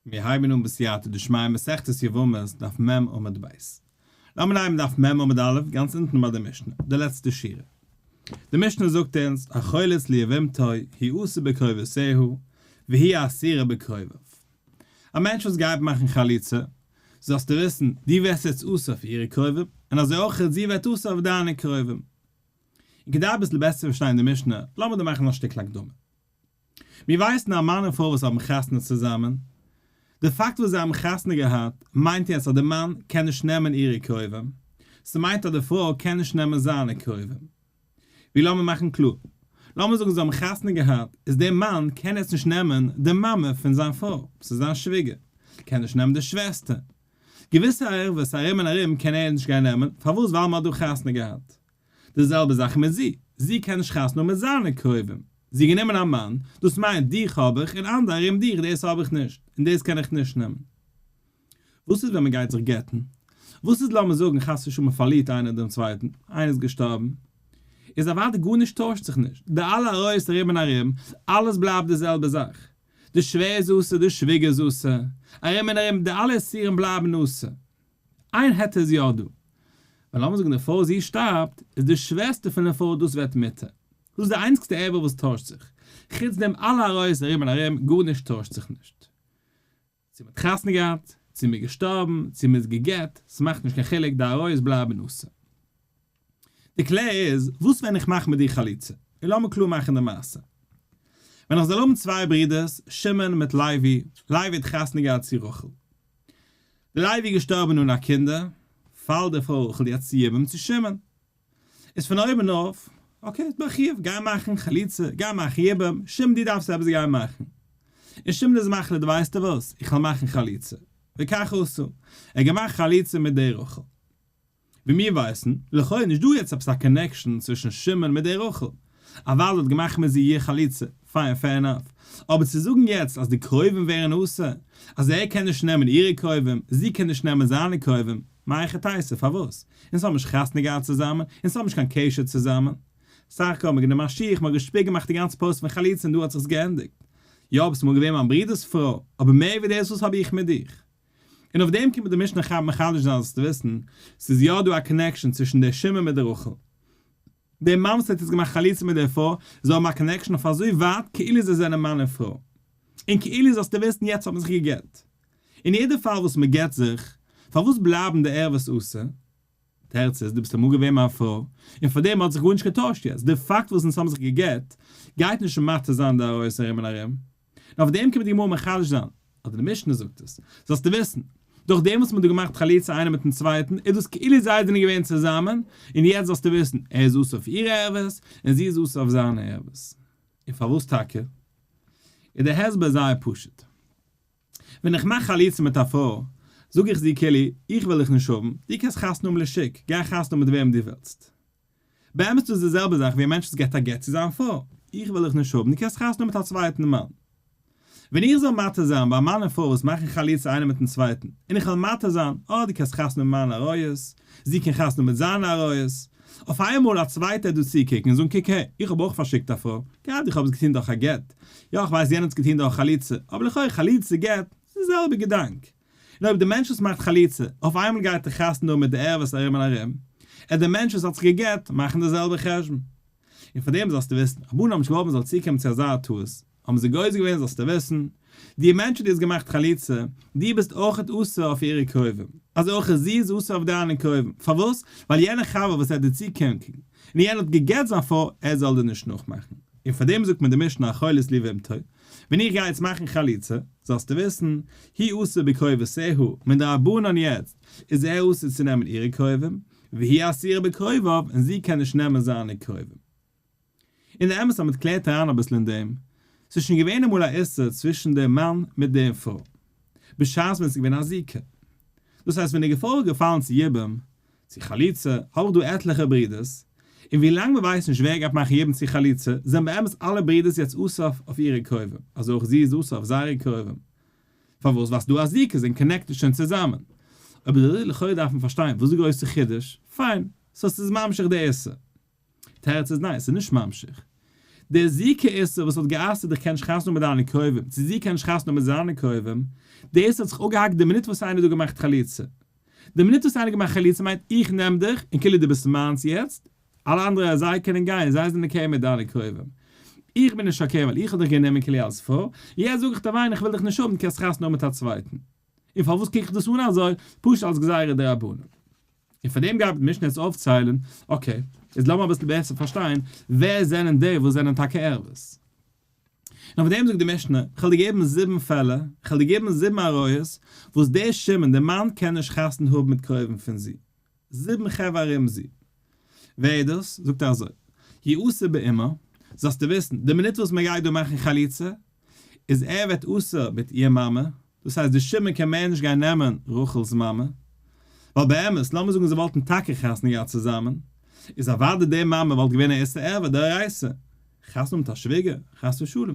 מיר הייבן אן בסייעתא דשמיא מסכת יבמות דף מ' עמוד ב'. לאמיר הייבן דף מ' עמוד א' גאנץ אונטן ביי די משנה, די לעצטע שורה. די משנה זאגט אונז, החולץ ליבמתו הוא אסור בקרובותיה והיא אסורה בקרוביו. א מענטש וואס גייט מאכן חליצה, זאלסטו וויסן, דו ווערסט יעצט אסור אויף אירע קרובים, און אזוי אויך זי ווערט אסור אויף דיינע קרובים. און כדי אביסל בעסער צו פארשטיין די משנה, לאמיר דא מאכן א שטיקל הקדמה. מיר ווייסן א מאן און פרוי וואס האבן חתונה צוזאמען, די פאקט וואס זיי האבן חתונה געהאט מיינט יעצט אז די מאן קען נישט נעמען אירע קרובים, ס'מיינט אז די פרוי קען נישט נעמען זיינע קרובים. ווי לאמיר מאכן קלאר, לאמיר זאגן זיי האבן חתונה געהאט, איז דער מאן קען יעצט נישט נעמען די מאמע פון זיין פרוי, וואס איז זיין שוויגער, קען נישט נעמען די שוועסטער. געוויסע ערוות ארום און ארום קען ער נישט גיין נעמען, פארוואס ווייל מ'האט דא חתונה געהאט. די זעלבע זאך מיט זי, זי קען נישט חתונה האבן מיט זיינע קרובים, זי האט גענומען א מאן, דאס מיינט דיך האב איך און אנדערע ארום דיך דאס האב איך נישט, און דאס קען איך נישט נעמען. וואס איז ווען מען גייט זיך גט'ן? וואס איז לאמיר זאגן חס ושלום מען פארלירט איינער דעם צווייטן, איינער איז געשטארבן, איז אוודאי גארנישט טוישט זיך נישט, די אלע עריות ארום און ארום, אלעס בלייבט די זעלבע זאך, די שווער איז אסור, די שוויגער איז אסור, ארום און ארום, די אלע איסורים בלייבן אסור. איין היתר איז יא דא. ווייל לאמיר זאגן די פרוי זי שטארבט, איז די שוועסטער פון די פרוי דאס ווערט מותר. דאס איז די איינציגסטע ערוה וואס טוישט זיך. חוץ דעם אלע עריות ארום און ארום, גארנישט טוישט זיך נישט. צו מ'האט חתונה געהאט, צו מ'איז געשטארבן, צו מ'איז גע'גט, ס'מאכט נישט קיין חילוק, די עריות בלייבן אסור. די קלער איז, וואס ווען איך מאך מיט דיר חליצה? און לאמיר קלאר מאכן די מעשה. ווען איך זאל האבן צוויי ברידערס, שמעון מיט לוי, לוי האט חתונה געהאט צו רחל. די לוי איז געשטארבן אן א קינדער, פאלט די פרוי רחל יעצט צו יבום צו שמעון. איז פון אויבן אויף, okay, איז בחיוב, גיי מאכן חליצה, גיי מאכן יבום, שמעון דו דארפסט עפעס גיין מאכן. און שמעון איז מחליט ווייסטו וואס, איך וועל מאכן חליצה. וכך עשה. ער האט געמאכט חליצה מיט די רחל. ווי מיר ווייסן, לכאו' נישט דא יעצט עפעס א connection צווישן שמעון מיט די רחל. אוודאי האט געמאכט מיט זי איר חליצה, פיין fair enough. אבער צו זאגן יעצט אז די קרובים ווערן אסור, אז ער קען נישט נעמען אירע קרובים, זי קען נישט נעמען זיינע קרובים, מהיכי תיתי, פארוואס? אונז האבן נישט חתונה געהאט צוזאמען, אונז האבן נישט קיין קשר צוזאמען. סך הכל האט מען גענומען א שיך, מען האט געשפיגן געמאכט די גאנצע פאוסט פון חליצה און דא האט זיך עס געענדיגט. יא, ביסט אמאל געווען מיין ברודער'ס פרוי, אבער מער ווי דאס וואס האב איך מיט דיך? און אויף דעם קומט די משנה חב מחדש זיין זאלסטו וויסן, ס'איז יא דא א connection צווישן דער שמעון מיט די רחל. דער מאן וואס האט יעצט געמאכט חליצה מיט דער פרוי, זיי האבן א connection אויף אזוי ווייט כאילו זיי זענען מאן און פרוי. און כאילו זאלסטו וויסן יעצט האט מען זיך גע'גט. אין יעדע פאל וואס מען גט זיך, פארוואס בלייבן די ערוות אסור? תירוץ איז, דו ביסט אמאל געווען מיין פרוי, און פאר דעם האט זיך גארנישט געטוישט יעצט, די פאקט וואס אונז האבן זיך גע'גט, גייט נישט מתיר זיין די עריות ארום און ארום. און אויף דעם קומט די גמרא מחדש זיין, אדער די משנה זאגט עס, זאלסטו וויסן, דורך דעם וואס מען האט דא געמאכט חליצה איינער מיטן צווייטן, איז דאס כאילו זיי זענען געווען צוזאמען, און יעצט זאלסטו וויסן, ער איז אסור אויף אירע ערוות, און זי איז אסור אויף זיינע ערוות. און פארוואס טאקע? איז דער הסבר זייער פשוט. ווען איך מאך חליצה מיט א פרוי, זאג איך זי כאילו, איך וויל דיך נישט האבן, דו קענסט חתונה האבן לשוק, גיי חתונה האבן מיט וועם דו ווילסט. באמת איז דאס די זעלבע זאך ווי א מענטש וואס געבט א גט צו זיין פרוי, איך וויל דיך נישט האבן, דו קענסט חתונה האבן מיט א צווייטן מאן. ווען איך זאל מתיר זיין ביי א מאן און פרוי וואס מאכן חליצה איינער מיטן צווייטן, און איך וועל מתיר זיין, אה, דו קענסט חתונה האבן מיט מיינע עריות, זי קען חתונה האבן מיט זיינע עריות, אויף איינמאל א צווייטער דא צוקוקן און זאגן קוק הער, איך האב אויך פארשיקט א פרוי, גראדע איך האב עס געטון דורך א גט, יא איך ווייס יענער האט עס געטון דורך חליצה, אבער לכאו' חליצה גט, ס'איז די זעלבע געדאנק. און אויב די מענטש וואס מאכט חליצה, אויף איינמאל גייט ער חתונה האבן מיט די ערוות ארום און ארום, עט די מענטש וואס האט זיך גע'גט מאכן די זעלבע חשבון. און פאר דעם זאלסטו וויסן, רבנן האבן נישט געוואלט מען זאל צוקומען צו אזא טעות, האבן זיי גוזר געווען זאלסטו וויסן, די מענטש וואס דו האסט געמאכט חליצה, דו ביסט אויכעט אסור אויף אירע קרובים, אזוי אויך זי איז אסור אויף דיינע קרובים, פארוואס? ווייל יענער חבר וואס ער האט דיר צוקומקן, און יענער האט גע'גט זיין פרוי, ער זאל דיר נישט נאכמאכן. און פאר דעם זאגט מען די משנה החולץ ליבמתו, ווען איך גיי יעצט מאכן חליצה, זאלסטו וויסן, הוא אסור בקרובותיה, מדרבנן יעצט איז ער אסור צו נעמען אירע קרובים, והיא אסורה בקרוביו, און זי קען נישט נעמען זיינע קרובים. און די אמת אז מען קלערט אריין אביסל אין דעם, ס'איז שוין געווען אמאל א איסור צווישן דעם מאן מיט דעם פרוי, בשעת ווען ס'איז געווען א זיקה. דאס הייסט ווען די פרוי איז געפאלן צו יבום, צו חליצה, האב איך דא עטליכע ברידערס, און ווי לאנג מען ווייסט נישט ווער גייט מאכן יבום צו חליצה, זענען באמת אלע ברידערס יעצט אסור אויף אירע קרובים, אזוי אויך זי איז אסור אויף זייערע קרובים. פארוואס? ווייל ס'דא א זיקה, זענען connected שוין צוזאמען. אבער די לכאורה דארף מען פארשטיין וואס איז די גרויסע חידוש, פיין, so ס'איז ממשיך די איסור. תירוץ איז ניין, ס'איז נישט ממשיך. דער זיקה איסור וואס האט גע'אסר'ט איך קען נישט חתונה האבן מיט דיינע קרובים, צו זי קען נישט חתונה האבן מיט זיינע קרובים, דאס האט זיך אפגעהאקט די מינוט וואס איינער האט דא געמאכט חליצה. די מינוט וואס איינער האט געמאכט חליצה מיינט איך נעם דיך און כאילו דו ביסט מיינס יעצט, אלע אנדערע זיי קענען גיין, זיי זענען okay מיט דיינע קרובים. איך בין נישט okay ווייל איך האב דיך גענומען כאילו אלס פרוי, יעצט זאג איך דיר וויין איך וויל דיך נישט האבן, דו קענסט חתונה האבן מיט א צווייטן. און פארוואס קוק איך דאס אן אזוי? פשוט אלס גזירה דרבנן. און פאר דעם גייט די משנה יעצט אויפציילן, okay, איז לאמיר אביסל בעסער פארשטיין, ווער זענען די וואס זענען טאקע ערוות? און אויף דעם זאגט די משנה, איך וועל דיר געבן זיבן פעלער, איך וועל דיר געבן זיבן עריות, וואס דער שמעון, דער מאן, קען נישט חתונה האבן מיט קרובים פון זי. זיבן חברה ארום זי. ווער איז דאס? זאגט ער אזוי, הוא אסור באמה, זאלסטו וויסן, די מינוט וואס מען גייט דא מאכן חליצה, איז ער ווערט אסור מיט איר מאמע, דאס הייסט די שמעון קען מער נישט גיין נעמען רחל'ס מאמע, ווייל באמת, לאמיר זאגן זיי וואלטן טאקע חתונה געהאט צוזאמען, איז אוודאי די מאמע וואלט געווען א איסור ערווה דאורייתא, חתונה מיט א שוויגער, חס ושלום.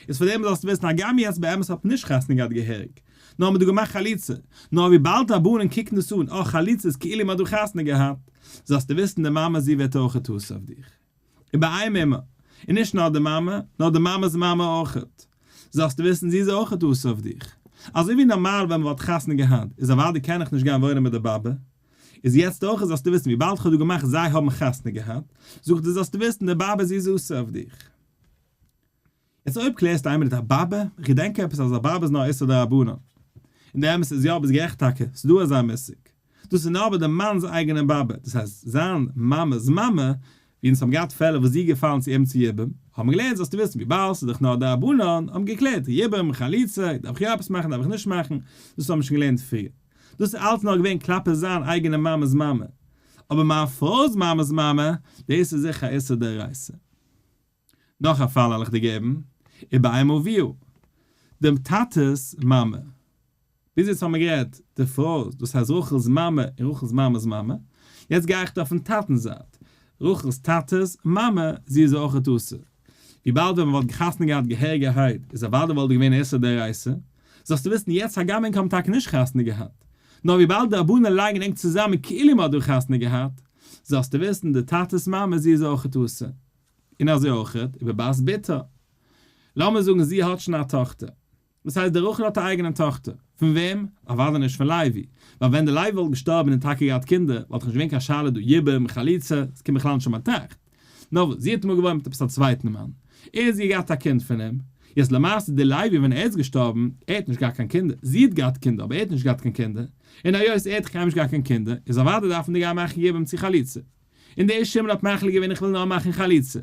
איז פאר דעם זאלסטו וויסן הגם יעצט באמת האט מען נישט חתונה געהאט געהעריג, נאר מען האט דא געמאכט חליצה, נאר וויבאלד רבנן קוקן דאס אן, אה חליצה איז כאילו מען האט דא חתונה געהאט, זאלסטו וויסן די מאמע זי ווערט אויכעט אסור אויף דיך. ובאם אמה, און נישט נאר די מאמע, נאר די מאמע'ס מאמע אויכעט. זאלסטו וויסן זי איז אויכעט אסור אויף דיך. אזוי ווי נארמאל ווען מען וואלט חתונה געהאט, איז אוודאי קען איך נישט גיין וואוינען מיט די באבע, איז יעצט אויך זאלסטו וויסן וויבאלד כ'האב דא געמאכט זיי האבן חתונה געהאט, זאגט ער זאלסטו וויסן די באבע זי איז אסור אויף דיך. יעצט אויב קלערסטו איין מינוט א באבע? איך געדענק עפעס אז א באבע איז נאר איסור דרבנן. און די אמת איז יא ביסט גערעכט טאקע, ס'איז דא אזא מושג. דאס איז נאר ביי די מאנ'ס אייגענע באבע, דאס הייסט זיין מאמע'ס מאמע, ווי אונז האבן געהאט פעלער וואס זי איז געפאלן צו אים צו יבום, האבן מיר געלערנט זאלסטו וויסן וויבאלד ס'איז דאך נאר דרבנן, האבן געקלערט יבום, חליצה, דארף איך יא עפעס מאכן דארף איך נישט מאכן, דאס האבן מיר שוין געלערנט פריער. דאס איז אלץ נאר געווען כלפי זיין אייגענע מאמע'ס מאמע. אבער מיין פרוי'ס מאמע'ס מאמע, דאס איז זיכער א איסור דאורייתא. נאך א פאל וועל איך דיר געבן, ובאם אביה, דעם טאטע'ס מאמע. ביז יעצט האבן מיר גערעדט די פרוי, דאס הייסט רחל'ס מאמע און רחל'ס מאמע'ס מאמע. יעצט גיי איך דא אויפ'ן טאטע'נס זייט. רחל'ס טאטע'ס מאמע, זי איז אויכעט אסור. וויבאלד ווען מ'וואלט חתונה געהאט געהעריגערהייט איז אוודאי וואלט געווען איסור דאורייתא. זאלסטו וויסן יעצט הגם ענק האבן טאקע נישט חתונה געהאט, נאר וויבאלד די רבנן לייגן ענק צוזאמען כאילו מ'האט דא חתונה געהאט, זאלסטו וויסן די טאטע'ס מאמע זי איז אויכעט אסור. און אזוי אויכעט ובבת בתה. לאמיר זאגן זי האט שוין א טאכטער. דאס הייסט די רחל האט א אייגענע טאכטער. פון וועם? אוודאי נישט פון לוי. ווייל ווען די לוי וואלט געשטארבן און טאקע געהאט קינדער, וואלט דאך נישט געווען קיין שאלה דא יבום, חליצה, עס קומט בכלל נישט אין מיין טראכט. נאר וואס, זי האט אמאל געוואוינט מיט עפעס א צווייטן מאן, ער האט זי געהאט א קינד פון אים. יעצט למעשה די לוי ווען ער איז געשטארבן, ער האט נישט געהאט קיין קינדער, זי האט געהאט קינדער אבער ער האט נישט געהאט קיין קינדער, און היות ער האט קיינמאל נישט געהאט קיין קינדער, איז אוודאי דארפן די גיין מאכן יבום צו חליצה. און דער שמעון האט מחליט געווען איך וויל נאר מאכן חליצה.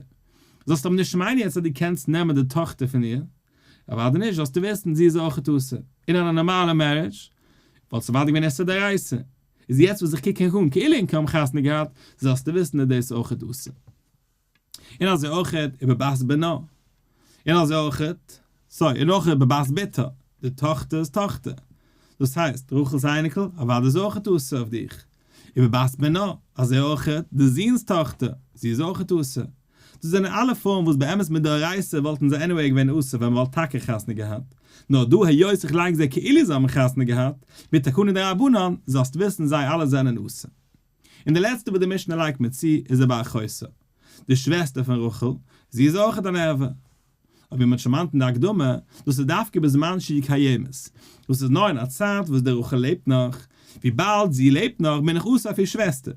זאלסט אבער נישט מיינען יעצט אז דו קענסט נעמען די טאכטער פון איר, אוודאי נישט, זאלסטו וויסן, זי איז אויכעט אסור. און אין א נארמאלע marriage, וואלט עס אוודאי געווען איסור דאורייתא. איז יעצט וואס איך קוק ענק אן כאילו ענק האבן חתונה געהאט, זאלסטו וויסן איז דאס אויכעט אסור. און אזוי אויכעט ובבת בנה. און אזוי אויכעט, sorry, און אויך ובבת בתה, די טאכטער'ס טאכטער. דאס הייסט, רחל'ס אייניקל, אוודאי איז אויכעט אסור אויף דיך. ובבת בנה, אזוי אויכעט, די זוהן'ס טאכטער, זי איז אויכעט אסור. דאס זענען אלע פרויען וואס באמת מדאורייתא וואלטן זיי anyway געווען אסור ווען מ'וואלט טאקע חתונה געהאט, נאר דא היות איך לייג זיי כאילו זיי האבן חתונה געהאט, מיט תקנה דרבנן, זאלסט וויסן זיי אלע זענען אסור. און די לעצטע וואס די משנה לייגט מיר צו איז ובאחותה, די שוועסטער פון רחל, זי איז אויכעט אן ערווה. אבער ווי מ'האט שוין דערמאנט אין די הקדמה, דאס איז דווקא בזמן שהיא קיימת, דאס איז נאר אין א צייט וואס די רחל לעבט נאך, וויבאלד זי לעבט נאך בין איך אסור אויף איר שוועסטער.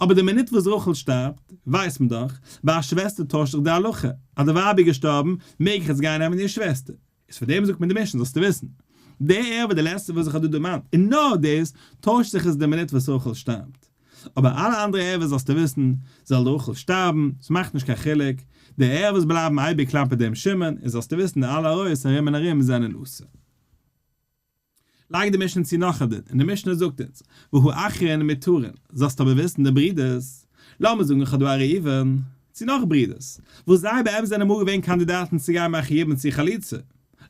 אבער די מינוט וואס רחל שטארבט, ווייסט מען דאך, ביי א שוועסטער טוישט זיך די הלכה, אז די ווייב איז געשטארבן, מעג איך יעצט גיין נעמען איר שוועסטער. איז פאר דעם זאגט מען די משנה זאלסטו וויסן, די ערווה די לעצטע וואס איך האב דא דערמאנט, און נאר דאס, טוישט זיך עס די מינוט וואס רחל שטארבט. אבער אלע אנדערע ערוות זאלסטו וויסן, זאל רחל שטארבן, ס'מאכט נישט קיין חילוק, די ערוות בלייבן אייביג כלפי דעם שמעון, און זאלסטו וויסן די אלע עריות ארום און ארום זענען אסור. לייגט די משנה צו נאך א דין, און די משנה זאגט אונז, והאחין מותרין, זאלסט אבער וויסן די ברידערס, לאמיר זאגן איך האב דא א ראובן, צו נאך ברידערס, וואס זיי באמת זענען אמאל געווען קאנדידאטן צו גיין מאכן יבום צו חליצה,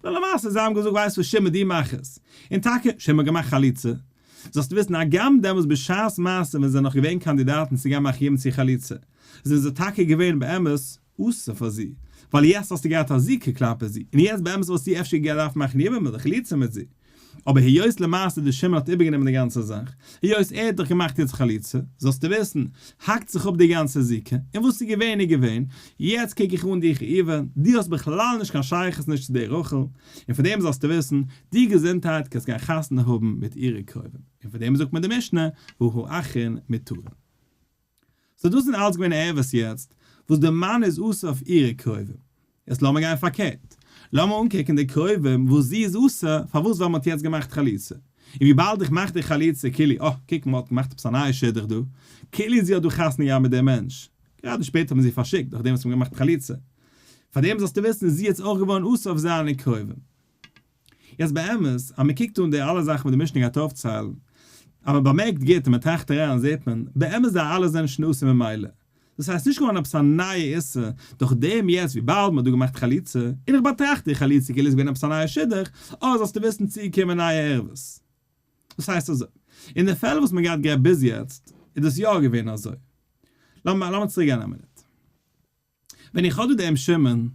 נאר למעשה זיי האבן געזאגט ווייסט וואס שמעון דו מאך עס, און טאקע שמעון האט געמאכט חליצה, זאלסטו וויסן הגם דעמאלס בשעת מעשה ווען זיי זענען נאך געווען קאנדידאטן צו גיין מאכן יבום צו חליצה, זענען זיי טאקע געווען באמת אסור פאר זי, ווייל יעצט האסטו געהאט א זיקה כלפי זי, און יעצט באמת וואלסטו אפשר געדארפט מאכן יבום אדער חליצה מיט זי. אבער היות למעשה די שמעון האט איבערגענומען די גאנצע זאך, היות ער האט דאך געמאכט יעצט חליצה, זאלסטו וויסן, האקט זיך אפ די גאנצע זיקה, און וואס איז געווען איז געווען, יעצט קוק איך אן דיך ראובן, דו האסט בכלל נישט קיין שייכות נישט צו די רחל, און פון דעם זאלסטו וויסן, דו געזונטהייט קענסט גיין חתונה האבן מיט אירע קרובים, און פון דעם זאגט מיר די משנה, והאחין מותרין. so דאס זענען אלץ געווען ערוות יעצט וואס די מאן איז אסור אויף אירע קרובים. יעצט לאמיר גיין פארקערט, לאמיר אנקוקן די קרובים וואס זי איז אסור, פארוואס ווייל מען האט יעצט געמאכט חליצה, און וויבאלד איך מאך די חליצה כאילו אה קוק מען האט געמאכט עפעס א נייע שידוך דא, כאילו זי האט דא חתונה געהאט מיט דעם מענטש, גראדע שפעטער האט מען זי פארשיקט נאכדעם וואס מען האט געמאכט חליצה, פארדעם זאלסטו וויסן איז זי יעצט אויך געווארן אסור אויף זיינע קרובים. יעצט באמת, אז מען קוקט אן די אלע זאכן וואס די משנה גייט אויפציילן, אז מען באמערקט גוט און מען טראכט אריין זעט מען, באמת די אלע זענען שוין אסור ממילא. דאס הייסט נישט געווארן עפעס א נייע איסור דורך דעם יעצט וויבאלד מען האט דא געמאכט חליצה, און איך באטראכט די חליצה כאילו עס איז געווען עפעס א נייע שידוך, אה זאלסטו וויסן צוגעקומען נייע ערוות. דאס הייסט אזוי, אין די פעלער וואס מען געהאט גערעדט ביז יעצט, איז דאס יא געווען אזוי. לאמיר צוריק גיין א מינוט. ווען איך האב דא דעם שמעון,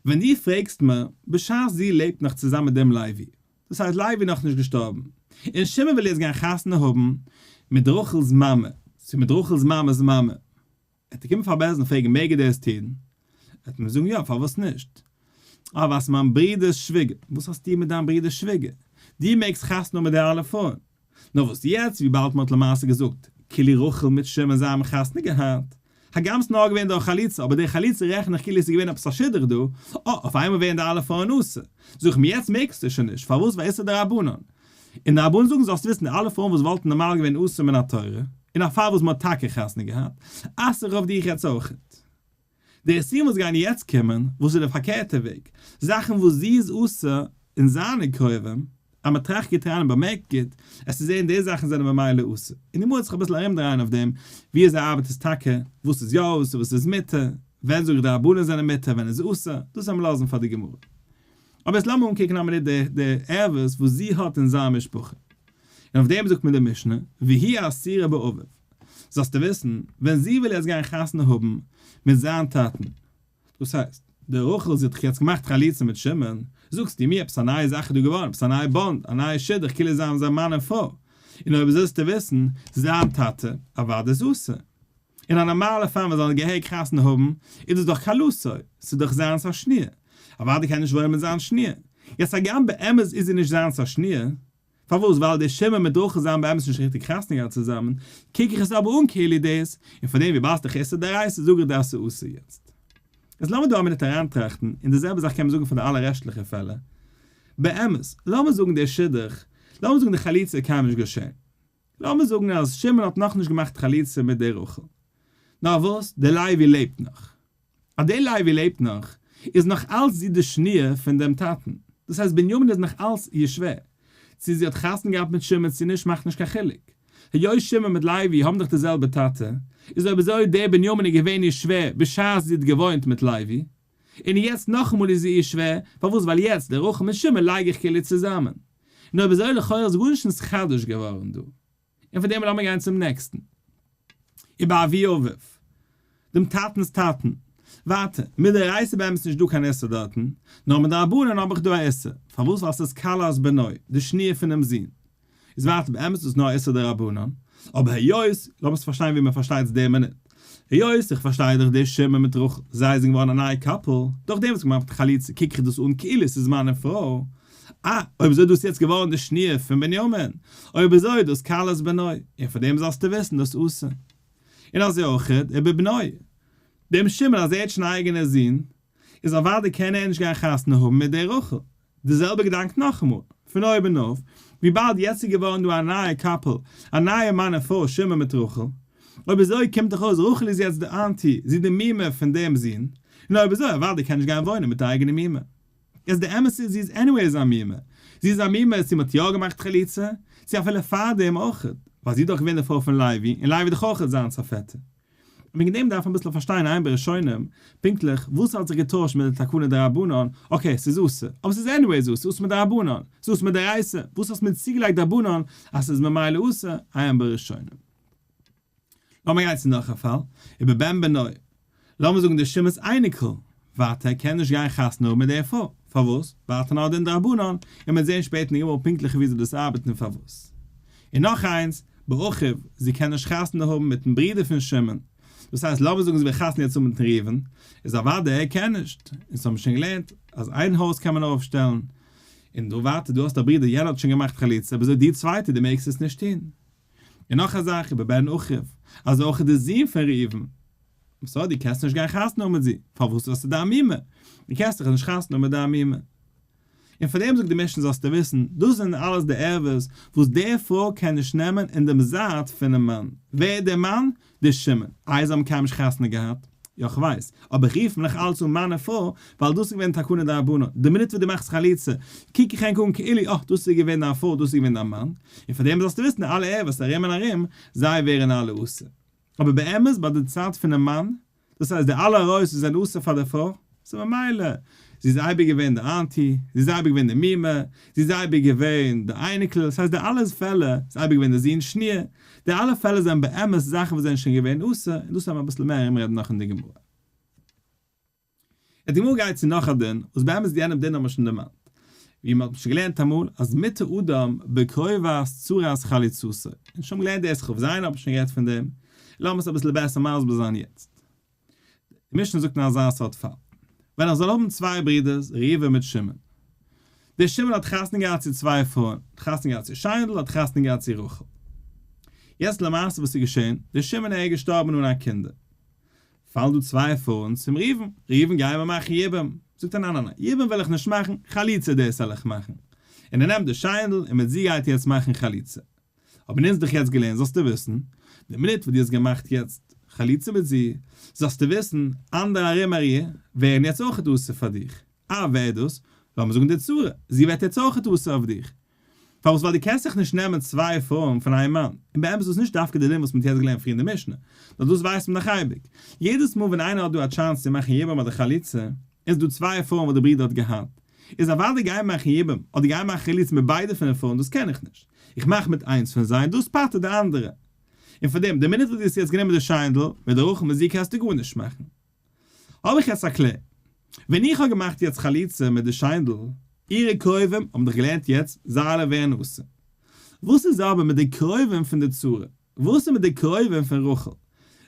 ווען דו פרעגסט מיר, בשעת זי לעבט נאך צוזאמען מיט דעם לוי, דאס הייסט לוי איז נאכנישט געשטארבן, און שמעון וויל יעצט גיין חתונה האבן מיט רחל'ס מאמע, צו מיט רחל'ס מאמע'ס מאמע, וועט ער קומען פאר בית דין פרעגן מעג ער דאס טון? וועט מען זאגן יא, פארוואס נישט? אה, ווייל ס'איז מיין ברודער'ס שוויגער. וואס האסטו מיט דיין ברודער'ס שוויגער? דו מעגסט חתונה האבן מיט די אלע פרויען. נאר וואס יעצט וויבאלד מ'האט למעשה געזאגט כאילו רחל מיט שמעון זיי האבן חתונה געהאט, הגם ס'נאר געווען דורך חליצה אבער די חליצה רעכן איך כאילו ס'איז געווען עפעס א שידוך דא, אה אויף איינמאל ווערן די אלע פרויען אסור. זאג איך מיר יעצט מעגסטו שוין נישט, פארוואס ווייל איסור דרבנן. און די רבנן זאגן זאלסט וויסן די אלע פרויען וואס וואלטן נארמאל געווען אסור מן התורה, אין א פאל וואס מ'האט טאקע חתונה געהאט, אסר איך אויף דיך יעצט אויכעט. די איסורים וואס גייען יעצט קומען, וואס איז די פארקערטע וועג, זאכן וואס זי איז אסור אין זיינע קרובים, אז מען טראכט גוט אריין און באמערקט גוט, עס צו זען די זאכן זענען ממילא אסור. און די גמרא וועט זיך אביסל ארומדרייען אויף דעם, ווי אזוי ארבעט עס טאקע, וואס איז יא אסור וואס איז מותר, ווען זאג איך די רבנן זענען מותר ווען איז אסור, דאס וועלן מיר לאזן פאר די גמרא. אבער יעצט לאמיר אנקוקן א מינוט די די ערוות וואס זי האט אין זיין משפחה. און אויף דעם זאגט מיר די משנה, והיא אסורה באביו. זאלסטו וויסן, ווען זי וויל יעצט גיין חתונה האבן מיט זיין טאטן, דאס הייסט, די רחל זי האט דאך יעצט געמאכט חליצה מיט שמעון, זאגסטו מיר עפעס א נייע זאך איז דא געווארן, עפעס א נייע bond, א נייע שידוך, כאילו זיי זענען מאן און פרוי. און אויב אזוי זאלסטו וויסן, זיין טאטע, אוודאי איז אסור. אין א נארמאלע פאל ווען זיי זאלן געהעריג חתונה האבן, איז דאס דאך כלתו, ס'איז דאך זיינס א שניר. אוודאי קען ער נישט וואוינען מיט זיין שניר. יעצט הגם באמת איז זי נישט זיינס א שניר, פארוואס? ווייל די שמעון מיט רחל זיי האבן באמת נישט ריכטיג חתונה געהאט צוזאמען, קוק איך עס אבער אן כאילו דאס, און פאר דעם וויבאלד ס'איז דאך איסור דאורייתא זאג איך דיר אז ס'איז אסור יעצט. איז לאמיר דא א מינוט אריינטראכטן, און די זעלבע זאך קען מען זאגן פאר די אלע רעשטליכע פעלער. באמת, לאמיר זאגן די שידוך, לאמיר זאגן די חליצה איז קיינמאל נישט געשען. לאמיר זאגן אז שמעון האט נאכנישט געמאכט חליצה מיט די רחל. נאר וואס, דער לוי לעבט נאך. אז דער לוי לעבט נאך, איז נאך אלץ זי די שניר פון דעם טאטן. דאס הייסט בנימין איז נאך אלץ איר שווער. צו זי האט חתונה געהאט מיט שמעון צו נישט מאכט נישט קיין חילוק. היות שמעון מיט לוי האבן דאך די זעלבע טאטע, איז אויב אזוי דער בנימין איז געווען איר שווער בשעת זי האט געוואוינט מיט לוי. און יעצט נאכאמאל איז זי איר שווער, פארוואס ווייל יעצט די רחל מיט שמעון לייג איך כאילו צוזאמען. און אויב אזוי לכאורה איז גארנישט נתחדש געווארן דא. און פון דעם לאמיר גיין צום נעקסטן. איבער אבי אביו. דעם טאטנ'ס טאטן. ווייטער, מדאורייתא באמת נישט דא קיין איסור דארטן, נאר מדרבנן האב איך דא א איסור. פארוואס ווייל ס'איז כלת בנו, די שניר פונעם זון. איז ווייטער באמת איז דאס נאר א איסור דרבנן, אבער היות, לאמיר עס פארשטיין ווי מען פארשטייט עס די מינוט, היות איך פארשטיי דאך די שמעון מיט רחל, זיי זענען געווארן א נייע couple, דורך דעם וואס געמאכט חליצה קוק איך דאס אן כאילו עס איז מאן און פרוי, אה, אויב אזוי דאס איז יעצט געווארן די שניר פון בנימין, אויב אזוי איז דאס כלת בנו, און פאר דעם זאלסטו וויסן דאס אסור. און אזוי אויך איבער בנו, דעם שמעון אז ער האט שוין א אייגענע זון, איז אוודאי קען ער נישט גיין חתונה האבן מיט דער רחל. די זעלבע געדאנק נאכאמאל, פון אויבן אויף, וויבאלד יעצט איז געווארן דא א נייע couple, א נייע מאן און פרוי שמעון מיט רחל, אויב אזוי קומט דאך אויס רחל איז יעצט די auntie, זי איז די מומע פון דעם זון, און אויב אזוי אוודאי קען נישט גיין וואוינען מיט די אייגענע מומע. יעצט די אמת איז זי איז anyways א מומע, זי איז א מומע צו מ'האט יא געמאכט חליצה, צו אפילו פארדעם אויכעט, ווייל זי איז דאך געווען די פרוי פון לוי, און לוי איז דאך אויכעט זיינס א פעטער. וועגן דעם דארף מען אביסל פארשטיין עיין בראשונים פונקטליך וואס האט זיך געטוישט מיט די תקנה דרבנן, okay ס'איז אסור, אבער ס'איז anyways אסור, אסור מדרבנן, ס'איז אסור מדאורייתא, וואס האסט מיר צוגעלייגט דרבנן אז ס'איז ממילא אסור, עיין בראשונים. לאמיר גיין צו נאך א פאל, איבער בן בנו, לאמיר זאגן דער שמעון'ס אייניקל, ווייטער ער קען נישט גיין חתונה האבן מיט דער פרוי. פארוואס? ווייטער נאר דין דרבנן, און מ'וועט זען שפעטער אין גמרא פונקטליך וויאזוי דאס ארבעט און פארוואס. און נאך איינס, באחיו, זי קען נישט חתונה האבן מיטן ברודער פון שמעון, דאס הייסט לאמיר זאגן זי וויל חתונה יעצט האבן מיטן ראובן, איז אוודאי ער קען נישט, אונז האבן שוין געלערנט אז איין הויז קען מען אויפשטעלן, און דא ווייטער דו האסט א ברודער יענער האט שוין געמאכט חליצה אבער אזוי די צווייטע דו מעגסט עס נישט טון. און נאך א זאך ובבן אחיו, אז אויך די זון פון ראובן, סא דו קענסט נישט גיין חתונה האבן מיט זי, פארוואס האסטו די עמימה? דו קענסט דאך נישט חתונה האבן מיט די עמימה. און פאר דעם זאגט די משנה זאלסטו וויסן, דאס זענען אלעס די ערוות וואס די פרוי קען נישט נעמען אין דעם זייט פונעם מאן. ווער איז דער מאן? דער שמעון. איי זיי האבן קיינמאל נישט חתונה געהאט? יא כ'ווייס, אבער איך רוף נאך אלץ אן מאן און פרוי, ווייל דאס איז געווען תקנה דרבנן, די מינוט וואס דו מאכסט חליצה, קוק איך ענק אן כאילו אה דאס איז געווען דיין פרוי דאס איז געווען דיין מאן, און פאר דעם זאלסטו וויסן אלע ערוות ארום און ארום, זיי ווערן אלע אסור. אבער באמת ביי די צד פונעם מאן, דאס הייסט די אלע עריות וואס זענען אסור פאר די פרוי, ס'איז ממילא, זי איז אייביג געווען די auntie, זי איז אייביג געווען די מומע, זי איז אייביג געווען די אייניקל, ס'הייסט די אלע פעלער, איז אייביג געווען די זון שניה, די אלע פעלער זענען באמת זאכן וואס זענען שוין געווען אסור, און דאס וועלן מיר אביסל מער ארומרעדן נאך אין די גמרא. און די גמרא גייט צו נאך א דין, וואס באמת יענעם דין האט מען שוין דערמאנט, ווי מען האט שוין געלערנט אמאל, אז מותר אדם בקרובת צרת חלוצתו, און שוין געלערנט דאס כ"ז האב איך שוין גערעדט פון דעם, לאמיר עס אביסל בעסער מסביר זיין יעצט. די משנה זאגט אין אזא סארט פאל, ווען איך זאל האבן צוויי ברידערס, ראובן מיט שמעון. דער שמעון האט חתונה געהאט צו צוויי פרויען, האט חתונה געהאט צו שיינדל, האט חתונה געהאט צו רחל. יעצט למעשה וואס איז געשען, דער שמעון איז געשטארבן אן א קינדער. פאלן דא צוויי פרויען צום ראובן, ראובן גיי מיר מאכן יבום, זאגט ער ניין ניין ניין, יבום וויל איך נישט מאכן, חליצה דאס זאל איך מאכן, און ער נעמט די שיינדל און מיט זי גייט ער יעצט מאכן חליצה. האבן אונז דיך יעצט געלערנט זאלסטו וויסן, די מינוט וואס דו האסט געמאכט יעצט חליצה מיט זי, זאלסטו וויסן, אנדערע ארום איר ווערן יעצט אויכעט אסור פאר דיך. אה ווער איז דאס? לאמיר זאגן די צרה, זי ווערט יעצט אויכעט אסור אויף דיך. פארוואס? ווייל דו קענסט זיך נישט נעמען צוויי פרויען פון איין מאן. און באמת איז דאס נישט דווקא די דין וואס מען האט יעצט געלערנט פריער אין די משנה, נאר דאס ווייסט מען דאך אייביג. יעדעס מאל ווען איינער האט דא א chance צו מאכן יבום אדער חליצה, איז דא צוויי פרויען וואס די ברודער האט געהאט, איז אוודאי גיין מאכן יבום אדער גיין מאכן חליצה מיט ביידע פון די פרויען דאס קען איך נישט, איך מאך מיט איינס פון זיי און דאס פטר'ט די אנדערע. און פאר דעם, די מינוט וואס דו האסט יעצט גענומען די שיינדל מיט די רחל מיט זי קענסטו גארנישט מאכן. האב איך יעצט א קלער. ווען איך האב געמאכט יעצט חליצה מיט די שיינדל, אירע קרובים האבן דאך געלערנט יעצט זיי אלע ווערן אסור. וואס איז אבער מיט די קרובים פון די צרה? וואס איז מיט די קרובים פון רחל?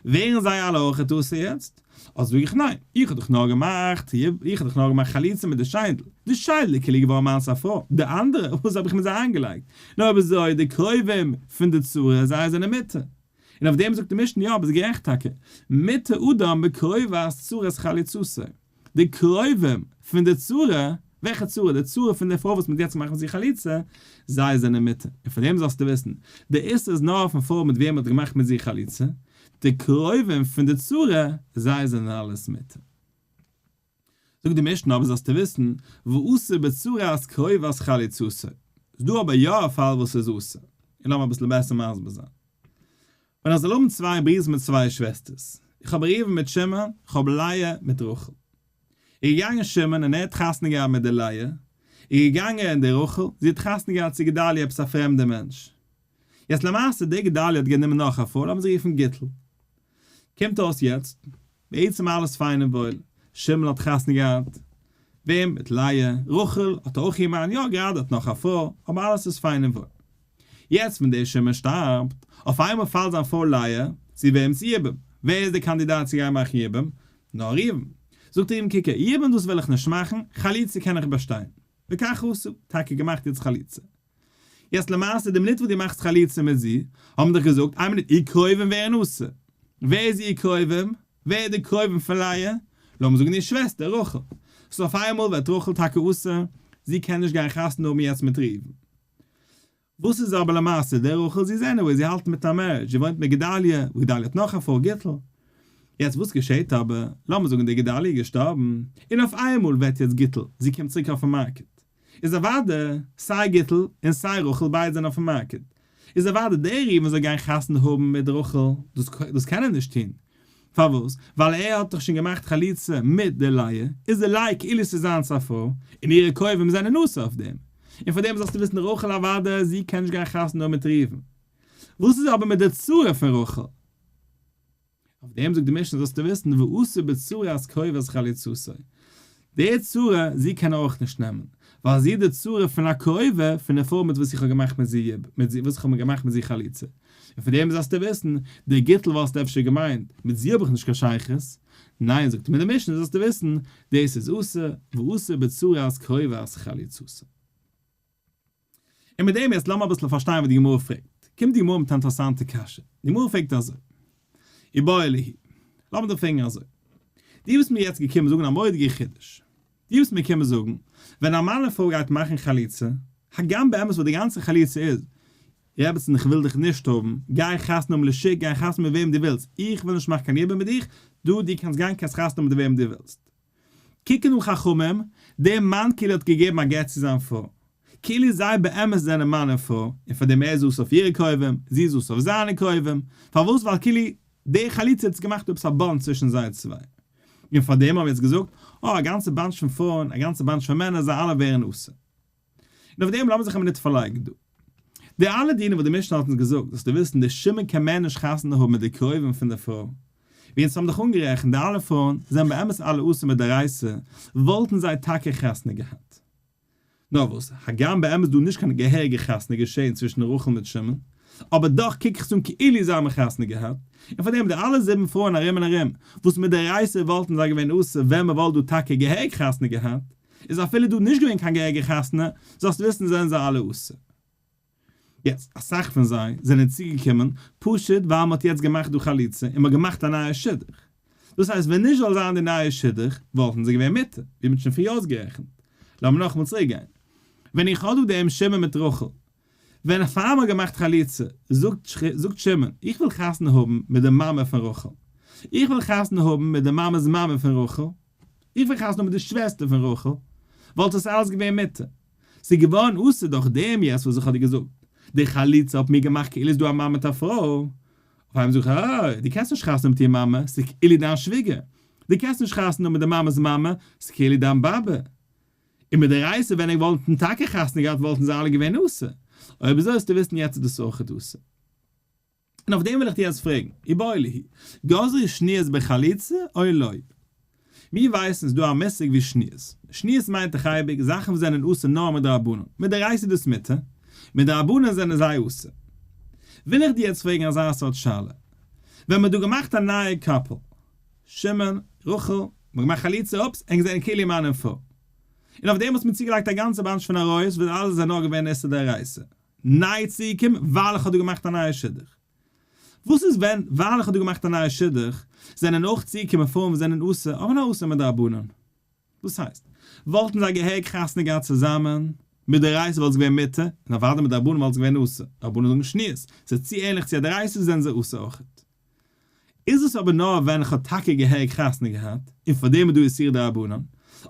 ווערן זיי אלע אויכעט אסור יעצט? אדער זאג איך ניין, איך האב דאך נאר געמאכט, איך האב דאך נאר געמאכט חליצה מיט די שיינדל, די שיינדל איז כאילו געווארן מיינס א פרוי, די אנדערע, וואס האב איך מיט זיי איינגעלייגט? נאר אויב אזוי, די קרובים פון די צרה, זיי זענען מותר. און אויף דעם זאגט די משנה, יא, ביסט גערעכט טאקע, מותר אדם בקרובת צרת חלוצתו. די קרובים פון די צרה, וועלכע צרה? די צרה פון די פרוי וואס מ'האט יעצט געמאכט מיט זי חליצה, זיי זענען מותר. און פון דעם זאלסטו וויסן, די איסור איז נאר אויפן פרוי מיט וועם מ'האט געמאכט מיט זי חליצה, די קרובים פון די צרה, זיי זענען אלעס מותר. זאגט די משנה אבער זאלסטו וויסן, ואסור בצרת קרובת חלוצתו. איז דא אבער יא א פאל וואס איז אסור. און לאמיר אביסל בעסער מסביר זיין. ווען איך זאל האבן צוויי ברידערס מיט צוויי שוועסטערס, איך האב ראובן מיט שמעון, איך האב לאה מיט רחל. איז געגאנגען שמעון און ער האט חתונה געהאט מיט די לאה, איז געגאנגען די רחל, זי האט חתונה געהאט צו גדליה עפעס א פרעמדע מענטש. יעצט למעשה די גדליה האט גענומען נאך א פרוי, לאמיר זי רופן גיטל. קומט אויס יעצט, בעצם אלעס פיין און וואויל, שמעון האט חתונה געהאט, וועם? מיט לאה, רחל האט אויך איר מאן, יא גראדע האט נאך א פרוי, אבער אלעס איז פיין און וואויל. יעצט ווען דער שמעון שטארבט, אויף איינמאל פאלט זיין פרוי לאה, צו וועם? צו יבום. ווער איז דער קאנדידאט צו גיין מאכן יבום? נאר ראובן. זאגט ראובן קוק הער, יבום דאס וויל איך נישט מאכן, חליצה קען איך באשטיין. וכך עשו, טאקע געמאכט יעצט חליצה. יעצט למעשה די מינוט וואס דו מאכסט חליצה מיט זי, האבן דיך געזאגט, איין מינוט, איר קרובים ווערן אסור. ווער איז איר קרובים? ווער איז די קרובים פון לאה? לאמיר זאגן איר שוועסטער רחל. so אויף איינמאל ווערט רחל טאקע אסור, זי קען נישט גיין חתונה האבן יעצט מיט ראובן. וואס איז אבער למעשה די רחל? זי איז anyway, זי האלט מיט א marriage, זי וואוינט מיט גדליה, גדליה האט נאך א פרוי גיטל. יעצט וואס געשעהט אבער? לאמיר זאגן די גדליה איז געשטארבן, און אויף איינמאל ווערט יעצט גיטל, זי קומט צוריק אויפן market. איז אוודאי סיי גיטל און סיי רחל ביידע זענען אויפן market, איז אוודאי דער ראובן זאל גיין חתונה האבן מיט רחל, דאס דאס קען ער נישט טון, פארוואס? ווייל ער האט דאך שוין געמאכט חליצה מיט די לאה, איז די לאה כאילו ס'איז זיינס א פרוי, און אירע קרובים זענען אסור אויף דעם, און פאר דעם זאלסטו וויסן רחל אוודאי זי קען נישט גיין חתונה האבן מיט ראובן. וואס איז אבער מיט די צרה פון רחל? אויף דעם זאגט די משנה זאלסטו וויסן ואסור בצרת קרובת חלוצתו. די צרה, זי קען ער אויך נישט נעמען, ווייל זי איז די צרה פון א קרובה פון די פרוי מיט וואס איך האב געמאכט מיט זי יב, מיט זי, וואס איך האב געמאכט מיט זי חליצה. און פון דעם זאלסטו וויסן, די גיטל וואלסטו אפשר געמיינט, מיט זי האב איך נישט קיין שייכות. ניין, זאגט מיר די משנה, זאלסטו וויסן, דאס איז אסור, ואסור בצרת קרובת חליצתה. און מיט דעם יעצט לאמיר אביסל פארשטיין וואס די גמרא פרעגט. קומט די גמרא מיט א אינטערעסאנטע קשיא. די גמרא פרעגט אזוי, איבעיא להו, לאמיר דיר פרעגן אזוי, דו ביסט מיר יעצט געקומען זאגן א מורא'דיגע חידוש, דו ביסט מיר געקומען זאגן, ווען א מאן און פרוי גייט מאכן חליצה, הגם באמת וואס די גאנצע חליצה איז, רעבעצן איך וויל דיך נישט האבן, גיי חתונה האבן לשוק, גיי חתונה מיט וועם דו ווילסט, איך וויל נישט מאכן קיין יבום מיט דיך, דו דו קענסט גיין קענסט חתונה האבן מיט וועם דו ווילסט. קוקן אן חכמים, דער מאן כאילו האט געגעבן א גט צו זיין פרוי, כאילו זיי באמת זענען מאן און פרוי, און פאר דעם ער איז אסור אויף אירע קרובים, זי איז אסור אויף זיינע קרובים, פארוואס ווייל כאילו די חליצה האט געמאכט עפעס א bond צווישן זיי צוויי. און פאר דעם האבן מיר יעצט געזאגט, אה, א גאנצע bunch פון פרויען, א גאנצע bunch פון מענער, זיי אלע ווערן אסור. און אויף דעם לאמיר זיך א מינוט פארלייגן דא. די אלע דינים וואס די משנה האט אונז געזאגט, זאלסטו וויסן, דער שמעון קען מער נישט חתונה האבן מיט די קרובים פון די פרוי. ווי אונז האבן דאך אנגערעכנט, די אלע פרויען זענען באמת אלע אסור מדאורייתא, וואלטן זיי טאקע חתונה געהאט. נאר וואס, הגם באמת דא נישט קיין געהעריגע חתונה געשען צווישן רחל מיט שמעון, אבער דאך קוק איך עס אן כאילו זיי האבן חתונה געהאט, און פאר דעם די אלע זיבן פרויען ארום און ארום, וואס מדאורייתא וואלטן זיי געווען אסור ווען מען וואלט דא טאקע געהעריג חתונה געהאט, איז אפילו דא נישט געווען קיין געהעריגע חתונה, זאלסט וויסן זענען זיי אלע אסור. יעצט, אסאך פון זיי זענען צוגעקומען פשוט ווייל מ'האט יעצט געמאכט דא חליצה און מ'האט געמאכט א נייע שידוך. דאס הייסט ווען נישט זאל זיין די נייע שידוך וואלטן זיי געווען מותר, ווי מ'האט שוין פריער אויסגערעכנט. לאמיר נאכאמאל צוריק גיין. ווען איך האב דא דעם שמעון מיט רחל, ווען פאר מ'האט געמאכט חליצה, זאגט זאגט שמעון, איך וויל חתונה האבן מיט די מאמע פון רחל. איך וויל חתונה האבן מיט די מאמע'ס מאמע פון רחל. איך וויל חתונה האבן מיט די שוועסטער פון רחל. וואלט עס אלעס געווען מותר. ס'איז געווארן אסור דורך דעם יעצט וואס איך האב דיר געזאגט. די חליצה האט מיר געמאכט כאילו איז דא א מאן מיט א פרוי. אויף איינמאל זאג איך, אוי, דו קענסט נישט חתונה מיט איר מאמע, ס'איז כאילו דיין שוויגער. דו קענסט נישט חתונה מיט די מאמע'ס מאמע, ס'איז כאילו דיין באבע. און מדאורייתא ווען ענק וואלטן טאקע חתונה געהאט וואלטן זיי אלע געווען אסור. אויב אזוי זאלסטו וויסן יעצט איז דאס אויכעט אסור. און אויף דעם וויל איך דיר יעצט פרעגן, איבעיא להו, גזרו שניות בחליצה או לא? מיר ווייסן ס'איז דא א מושג ווי שניות. שניות מיינט דאך אייביג זאכן וואס זענען אסור נאר מדרבנן. מדאורייתא איז דאס מותר, מדרבנן זענען זיי אסור. וויל איך דיר יעצט פרעגן אזא סארט שאלה. ווען מ'האט דא געמאכט א נייע couple, שמעון, רחל, מ'האט געמאכט חליצה, אופס, ענק זענען כאילו מאן און פרוי. און אויף דעם האט מען צוגעלייגט א גאנצע bunch פון עריות וואס אלע זענען נאר געווען איסור דאורייתא. ניי צוגעקומען ווייל איך האב דא געמאכט א נייע שידוך. וואס איז ווען ווייל איך האב דא געמאכט א נייע שידוך זענען אויך צוגעקומען פרויען וואס זענען אסור אבער נאר אסור מדרבנן? דאס הייסט, וואלטן זיי געהעריג חתונה געהאט צוזאמען, מדאורייתא וואלט עס געווען מותר, און אוודאי מדרבנן וואלט עס געווען אסור, רבנן זאגן שניות, ס'איז צו ענליך צו א דאורייתא זענען זיי אסור אויכעט. איז עס אבער נאר ווען איך האב טאקע געהעריג חתונה געהאט, און פארדעם איז דא איסור דרבנן,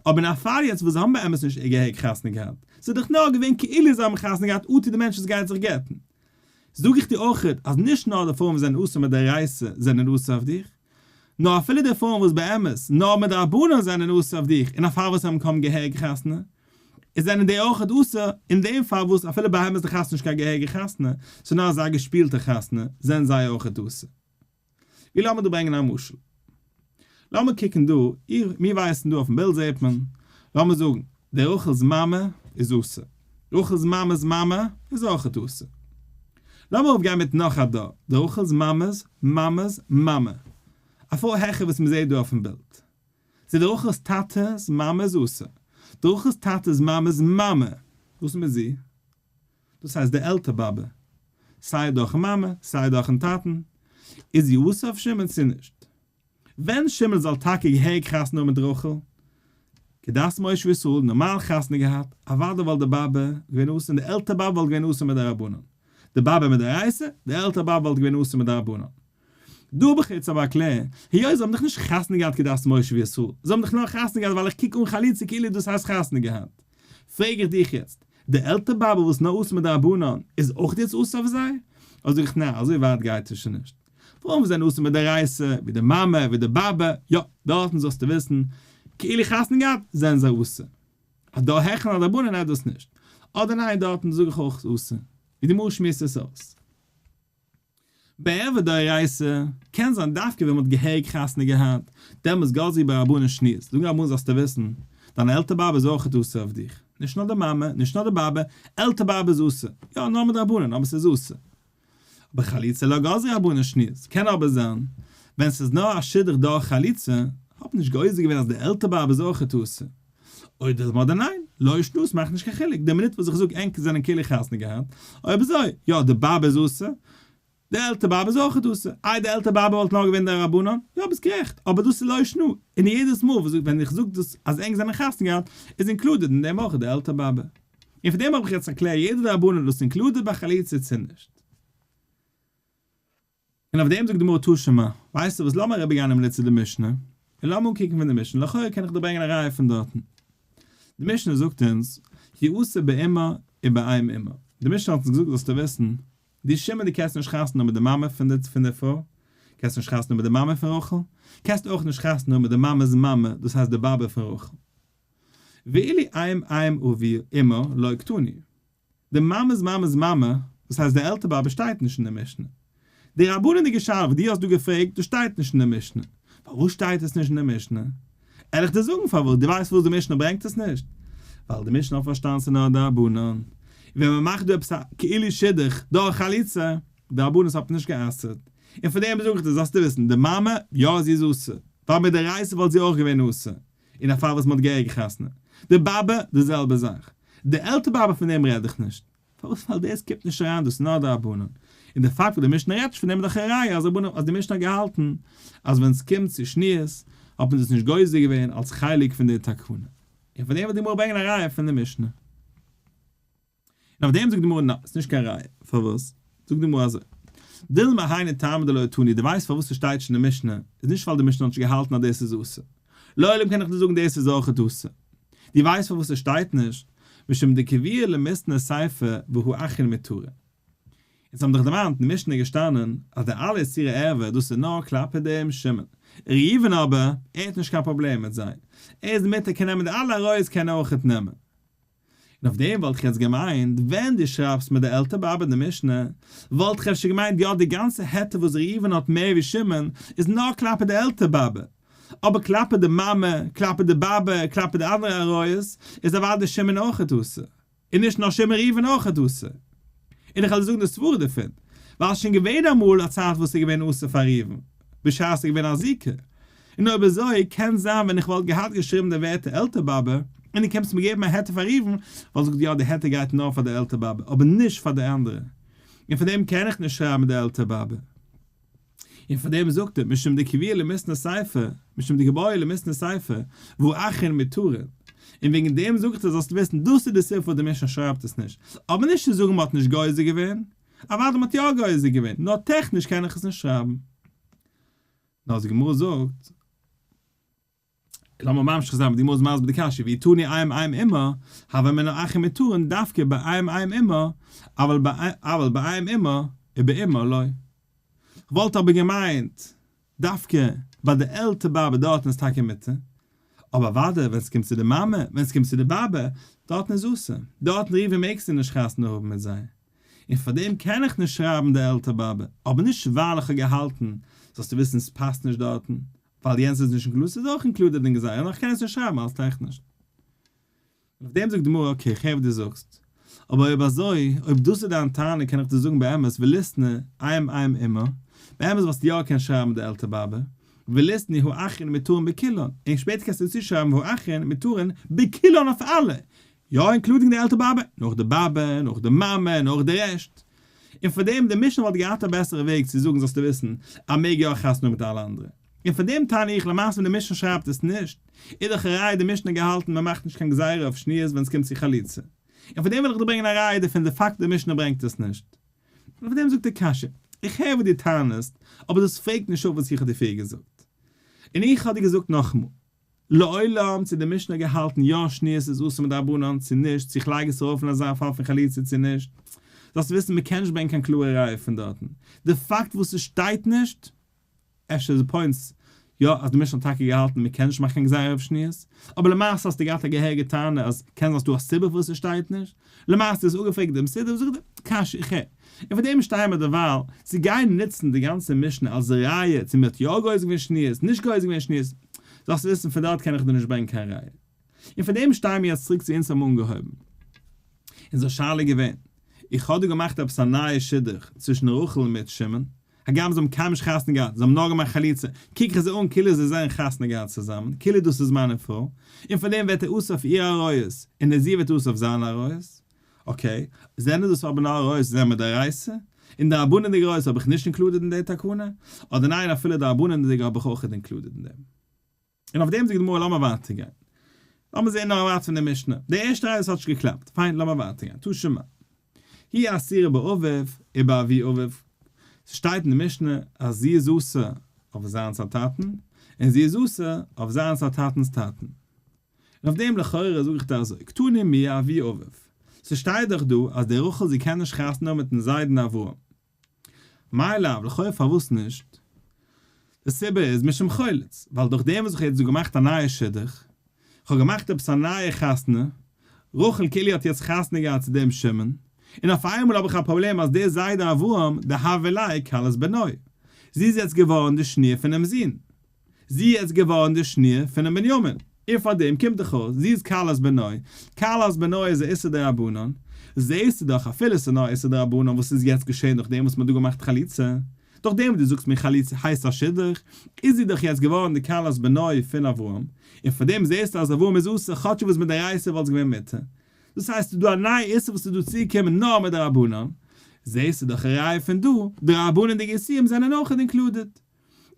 אבער אין א פאל יעצט וואס זיי האבן באמת נישט געהעריג חתונה געהאט, ס'איז דאך נאר געווען כאילו זיי האבן חתונה געהאט אטו די מענטש וואס גייט זיך גט'ן. זאג איך דיר אויכעט אז נישט נאר די פרויען וואס זענען אסור מדאורייתא זענען אסור אויף דיך, נאר אפילו די פרויען וואס באמת נאר מדרבנן זענען אסור אויף דיך אין א פאל וואס זיי האבן קוים געהעריג חתונה, איז זענען די אויכעט אסור אין דעם פאל וואס אפילו באמת איז די חתונה נישט קיין געהעריגע חתונה, ס'איז נאר אזא געשפילטע חתונה, זענען זיי אויכעט אסור. ווי לאמיר דא ברענגען א משל. לאמיר קוקן דא, איר, מיר ווייסן דא אויפן בילד זעט מען, לאמיר זאגן, די רחל'ס מאמע איז אסור. רחל'ס מאמע'ס מאמע איז אויכעט אסור. לאמיר ארויפגיין מיט נאך א דור, די רחל'ס מאמע'ס מאמע'ס מאמע. א פרוי העכער וואס מ'זעט דא אויפן בילד. צו די רחל'ס טאטע'ס מאמע איז אסור. די רחל'ס טאטע'ס מאמע'ס מאמע. וואס איז מיט זי? דאס הייסט די עלטער באבע. סיי דורכ'ן מאמע, סיי דורכ'ן טאטן. איז זי אסור אויף שמעון צו נישט? ווען שמעון זאל טאקע געהעריג חתונה האבן מיט רחל, כדת משה וישראל, נארמאל חתונה געהאט, אוודאי וואלט די באבע געווען אסור און די עלטער באבע וואלט געווען אסור מדרבנן. די באבע מדאורייתא, די עלטער באבע וואלט געווען אסור מדרבנן. דא האב איך יעצט אבער א קלער, היות זיי האבן דאך נישט חתונה געהאט כדת משה וישראל, זיי האבן דאך נאר חתונה געהאט ווייל איך קוק אן חליצה כאילו דאס הייסט חתונה געהאט, פרעג איך דיך יעצט, די עלטער באבע וואס נאר אסור מדרבנן איז אויך יעצט אסור אויף זיי? אדער זאג איך ניין אזוי ווייט גייט עס שוין נישט, פרויען וואס זענען אסור מדאורייתא, ווי די מאמע, ווי די באבע, יא, דארטן זאלסטו וויסן, כאילו חתונה געהאט, זענען זיי אסור. אז דא העכער א דרבנן איז דאס נישט. אדער ניין דארטן זאג איך אויך אסור. ווי די גמרא שמועסט עס אויס. בערבה דאורייתא, קען זיין דווקא ווען מ'האט געהעריג חתונה געהאט, דעמאלס גזרו בה רבנן שניות, זאגן רבנן זאלסטו וויסן, דיין עלטער באבע איז אויכעט אסור אויף דיך. נישט נאר די מאמע, נישט נאר די באבע, עלטער באבע איז אסור. יא, נאר מדרבנן, אבער ס'איז אסור. אבער חליצה לא גזרו רבנן שניות. קען אבער זיין, ווען ס'איז נאר א שידוך דורך חליצה, האט מען נישט גוזר געווען אז די עלטער באבע איז אויכעט אסור. אויב דאס אדער ניין, לא שנא, ס'מאכט נישט קיין חילוק, די מינוט וואס איך זאג ענק זענען כאילו חתונה געהאט, אויב אזוי, יא די באבע איז אסור, די עלטער באבע איז אויכעט אסור, איי די עלטער באבע וואלט נאר געווען דרבנן, יא ביסט גערעכט, אבער דאס איז לא שנא, און יעדעס מאל וואס ווען איך זאג דאס אז ענק זענען חתונה געהאט, איז included אין דעם אויכעט די עלטער באבע. און פון דעם האב איך יעצט ערקלערט יעדע דרבנן דאס included ביי חליצה צו נישט. און אויף דעם זאגט די גמרא תא שמע, ווייסטו וואס לאמיר אריבערגיין א מינוט צו די משנה, און לאמיר אנקוקן פון די משנה, לכאורה קען איך דיר ברענגען א ראיה פון דארטן. די משנה זאגט אונז, הוא אסור באמה ובאם אמה. די משנה האט אונז געזאגט זאלסטו וויסן, דו שמעון דו קענסט נישט חתונה האבן מיט די מאמע פון די פון די פרוי, קענסט נישט חתונה האבן מיט די מאמע פון רחל, קענסט אויך נישט חתונה האבן מיט די מאמע'ס מאמע, דאס הייסט די באבע פון רחל. ואילו אם אם אבי אמה לא קתני. די מאמע'ס מאמע'ס מאמע, דאס הייסט די עלטער באבע שטייט נישט אין די משנה. די רבנן'דיגע שאלה וואס דו האסט דא געפרעגט, דאס שטייט נישט אין די משנה. פארוואס שטייט עס נישט אין די משנה? על איך דיר זאגן פארוואס, דו ווייסט פארוואס די משנה ברענגט עס נישט? ווייל די משנה האט פארשטאנען ס'איז נאר דרבנן, און ווען מ'מאכט דא עפעס א כאילו שידוך דורך חליצה, די רבנות האט נישט גע'אסר'ט. און פאר דעם זאג איך דיר זאלסטו וויסן, די מאמע, יא זי איז אסור, ווייל מדאורייתא וואלט זי אויך געווען אסור, אין א פאל וואס מ'האט געהעריג חתונה. די באבע, די זעלבע זאך. די עלטער באבע פון דעם רעד איך נישט. פארוואס? ווייל דאס קומט נישט אריין, דאס איז נאר דרבנן. און די פאקט וואס די משנה רעדט נישט פון דעם איז דאך א ראיה אז רבנן אז די משנה האט געהאלטן אז ווען ס'קומט צו שניות האט מען דאס נישט גוזר געווען אלס חלק פון די תקנה. און פון דעם וועט די גמרא ברענגען א ראיה פון די משנה. און אויף דעם זאגט די גמרא נא, ס'נישט קיין ראיה. פארוואס? זאגט די גמרא אזוי, דילמא היינו טעמא דלא תני, דו ווייסט פארוואס ס'שטייט נישט אין די משנה, איז נישט ווייל די משנה האט נישט געהאלטן אז דאס איז אסור. לעולם קען איך דיר זאגן דאס איז אויכעט אסור. דו ווייסט פארוואס ס'שטייט נישט? משום דקביעי למיתני סיפא והא אחין מותרין. אונז האבן דאך דערמאנט אין די משנה איז געשטאנען אז די אלע איסורי ערווה דאס איז נאר כלפי דעם שמעון. ראובן אבער, ער האט נישט קיין פראבלעם מיט זיי. ער איז מותר קען נעמען די אלע עריות קען ער אויכעט נעמען. און אויף דעם וואלט איך יעצט געמיינט, ווען דו שרייבסט מיט די עלטער באבע אין די משנה, וואלט איך אפשר געמיינט יא די גאנצע היתר וואס ראובן האט מער ווי שמעון איז נאר כלפי די עלטער באבע, אבער כלפי די מאמע, כלפי די באבע, כלפי די אנדערע עריות, איז אוודאי שמעון אויכעט אסור. און נישט נאר שמעון ראובן אויכעט אסור. און איך וועל דיר זאגן די סברה דערפון, ווייל ס'איז שוין געווען אמאל א צייט וואס ס'איז געווען אסור פאר ראובן, בשעת ס'איז געווען א זיקה. און אויב אזוי, קען זיין ווען איך וואלט געהאט געשריבן די ווערטער עלטער באבע, און דו קומסט מיר געבן א היתר פאר ראובן, וואלט איך געזאגט יא די היתר גייט נאר פאר די עלטער באבע, אבער נישט פאר די אנדערע. און פאר דעם קען איך נישט שרייבן די עלטער באבע. און פאר דעם זאגט ער, משום דקביעי למיתני סיפא, משום דקבעי למיתני סיפא, והא אחין מותרין. און וועגן דעם זאג איך דיר זאלסטו וויסן, דאס איז די סיבה פארוואס די משנה שרייבט עס נישט. אבער נישט צו זאגן מען האט נישט גוזר געווען, אוודאי מען האט יא גוזר געווען, נאר טעכניש קען איך עס נישט שרייבן. נאר אז די גמרא זאגט, לאמיר ממשיך זיין מיט די גמרא'ס מסביר די קשיא, ואי תני אם אם אמה, הוה אמינא אחין מותרין דווקא באם אם אמה, אבל באם אמה ובאמה לא. כ'וואלט אבער געמיינט דווקא ביי די עלטער באבע דארטן איז טאקע מותר, אבער אוודאי ווען ס'קומט צו די מאמע, ווען ס'קומט צו די באבע, דארטן איז אסור, דארטן ראובן מעגסטו נישט חתונה האבן מיט זיי. און פאר דעם קען איך נישט שרייבן די עלטער באבע, אבער נישט ווייל איך האב געהאלטן, זאלסטו וויסן ס'פאסט נישט דארטן, ווייל יענץ איז נישט included, ס'איז אויך included אין גזירה, נאר איך קען עס נישט שרייבן אלס טעכניש. און אויף דעם זאגט די גמרא, okay, איך הער וואס דו זאגסט, אבער אויב אזוי, אויב דאס איז דיין טענה קען איך דיר זאגן באמת וליתני אם אם אמה, באמת וואלסטו יא געקענט שרייבן די עלטער באבע, וליתני האחין מותרין בכולן, און שפעטער קענסטו צושרייבן והאחין מותרין בכולן אויף אלע, יא including די עלטער באבע, נאך די באבע, נאך די מאמע, נאך די רעשט. און פאר דעם די משנה וואלט געהאט א בעסערע וועג צו זאגן זאלסטו וויסן אז מעג יא חתונה האבן מיט אלע אנדערע. און פאר דעם טענה איך למעשה ווען די משנה שרייבט עס נישט, איז דאך א ראיה די משנה געהאלטן מען מאכט נישט קיין גזירה אויף שניות ווען עס קומט צו חליצה. און פאר דעם וויל איך דיר ברענגען א ראיה דערפון די פאקט די משנה ברענגט עס נישט. און אויף דעם זאגט ער קשיא, איך הער וואס דו טענה'סט, אבער דאס פרעגט נישט אפ וואס איך האב דיר פריער געזאגט. און איך האב דיר געזאגט נאכאמאל, לעולם צו די משנה האט געהאלטן יא שניות איז אסור מדרבנן צו נישט, צו איך לייג עס ארויף אין אזא פאל פון חליצה צו נישט, זאלסט וויסן מען קען נישט ברענגען קיין קלארע ראיה פון דארטן. די פאקט וואס עס שטייט נישט, אפשר איז די points יא אז די משנה האט טאקע געהאלטן מען קען נישט מאכן קיין גזירה אויף שניות, אבער למעשה האסטו געהאט א געהעריגע טענה אז קען זיין ס'דא א סיבה פארוואס עס שטייט נישט, למעשה איז אפגעפרעגט דעם סידור זאגט ער קשיא איך הער. און פאר דעם שטייען מיר דערווייל צו גיין נוצן די גאנצע משנה אלס ראיה צו מען האט יא גוזר געווען שניות נישט גוזר געווען שניות, זאלסט וויסן פון דארט קען איך דיר נישט ברענגען קיין ראיה. און פון דעם שטייען מיר יעצט צוריק צו אונז האבן אנגעהויבן. אונזער שאלה איז געווען, איך האב דא געמאכט עפעס א נייע שידוך צווישן רחל מיט שמעון, הגם זיי האבן קיינמאל נישט חתונה געהאט, זיי האבן נאר געמאכט חליצה, קוק איך זיי אן כאילו זיי זענען חתונה געהאט צוזאמען, כאילו דאס איז מאן און פרוי, און פון דעם ווערט ער אסור אויף איר עריות, און זי ווערט אסור אויף זיין עריות. okay, זענען דאס אבער נאר עריות זענען מדאורייתא, און דרבנן'דיגע עריות האב איך נישט included אין די תקנה, אדער ניין אפילו דרבנן'דיגע האב איך אויך included אין דעם. און אויף דעם זאגט די גמרא לאמיר ווייטער גיין. לאמיר זען נאך ווייטער פון די משנה. די ערשטע ראיה האט נישט געקלאפט. פיין לאמיר ווייטער גיין. תא שמע. היא אסורה באביו ובאבי אביו. ס'שטייט אין די משנה אז זי איז אסור אויף זיינס א טאטן, און זי איז אסור אויף זיינס א טאטנ'ס טאטן. און אויף דעם לכאורה זאג איך דיר אזוי, קתני מיהא אבי אביו. ס'שטייט דאך דא אז די רחל זי קען נישט חתונה האבן מיטן זיידן אברהם. מאי לאו, לכאורה פארוואס נישט? די סיבה איז משום חולץ, ווייל דורך דעם וואס איך האב יעצט דא געמאכט א נייע שידוך, איך האב געמאכט עפעס א נייע חתונה, רחל כאילו האט יעצט חתונה געהאט צו דעם שמעון, און אויף איינמאל האב איך א פראבלעם אז דער זיידע אברהם דהוה ליה כלת בנו, זי איז יעצט געווארן די שניר פונעם זון. זי איז געווארן די שניר פונעם בנימין, און פאר דעם קומט דאך אויס, זי איז כלת בנו, כלת בנו איז א איסור דרבנן, זעהסטו דאך אפילו ס'איז נאר איסור דרבנן וואס איז יעצט געשעהן דורך דעם וואס מ'האט דא געמאכט חליצה, דורך דעם וואס דו זאגסט מיר חליצה הייסט א שידוך, איז זי דאך יעצט געווארן די כלת בנו פון אברהם, און פאר דעם זעהסטו אז אברהם איז אסור כאטשיג וואס מדאורייתא וואלט עס געווען מותר. דאס הייסט ס'איז דא א נייע איסור וואס איז דא צוגעקומען נאר מדרבנן, זעהסטו דאך א ראיה פון דא, דרבנן'דיגע איסורים זענען אויכעט included.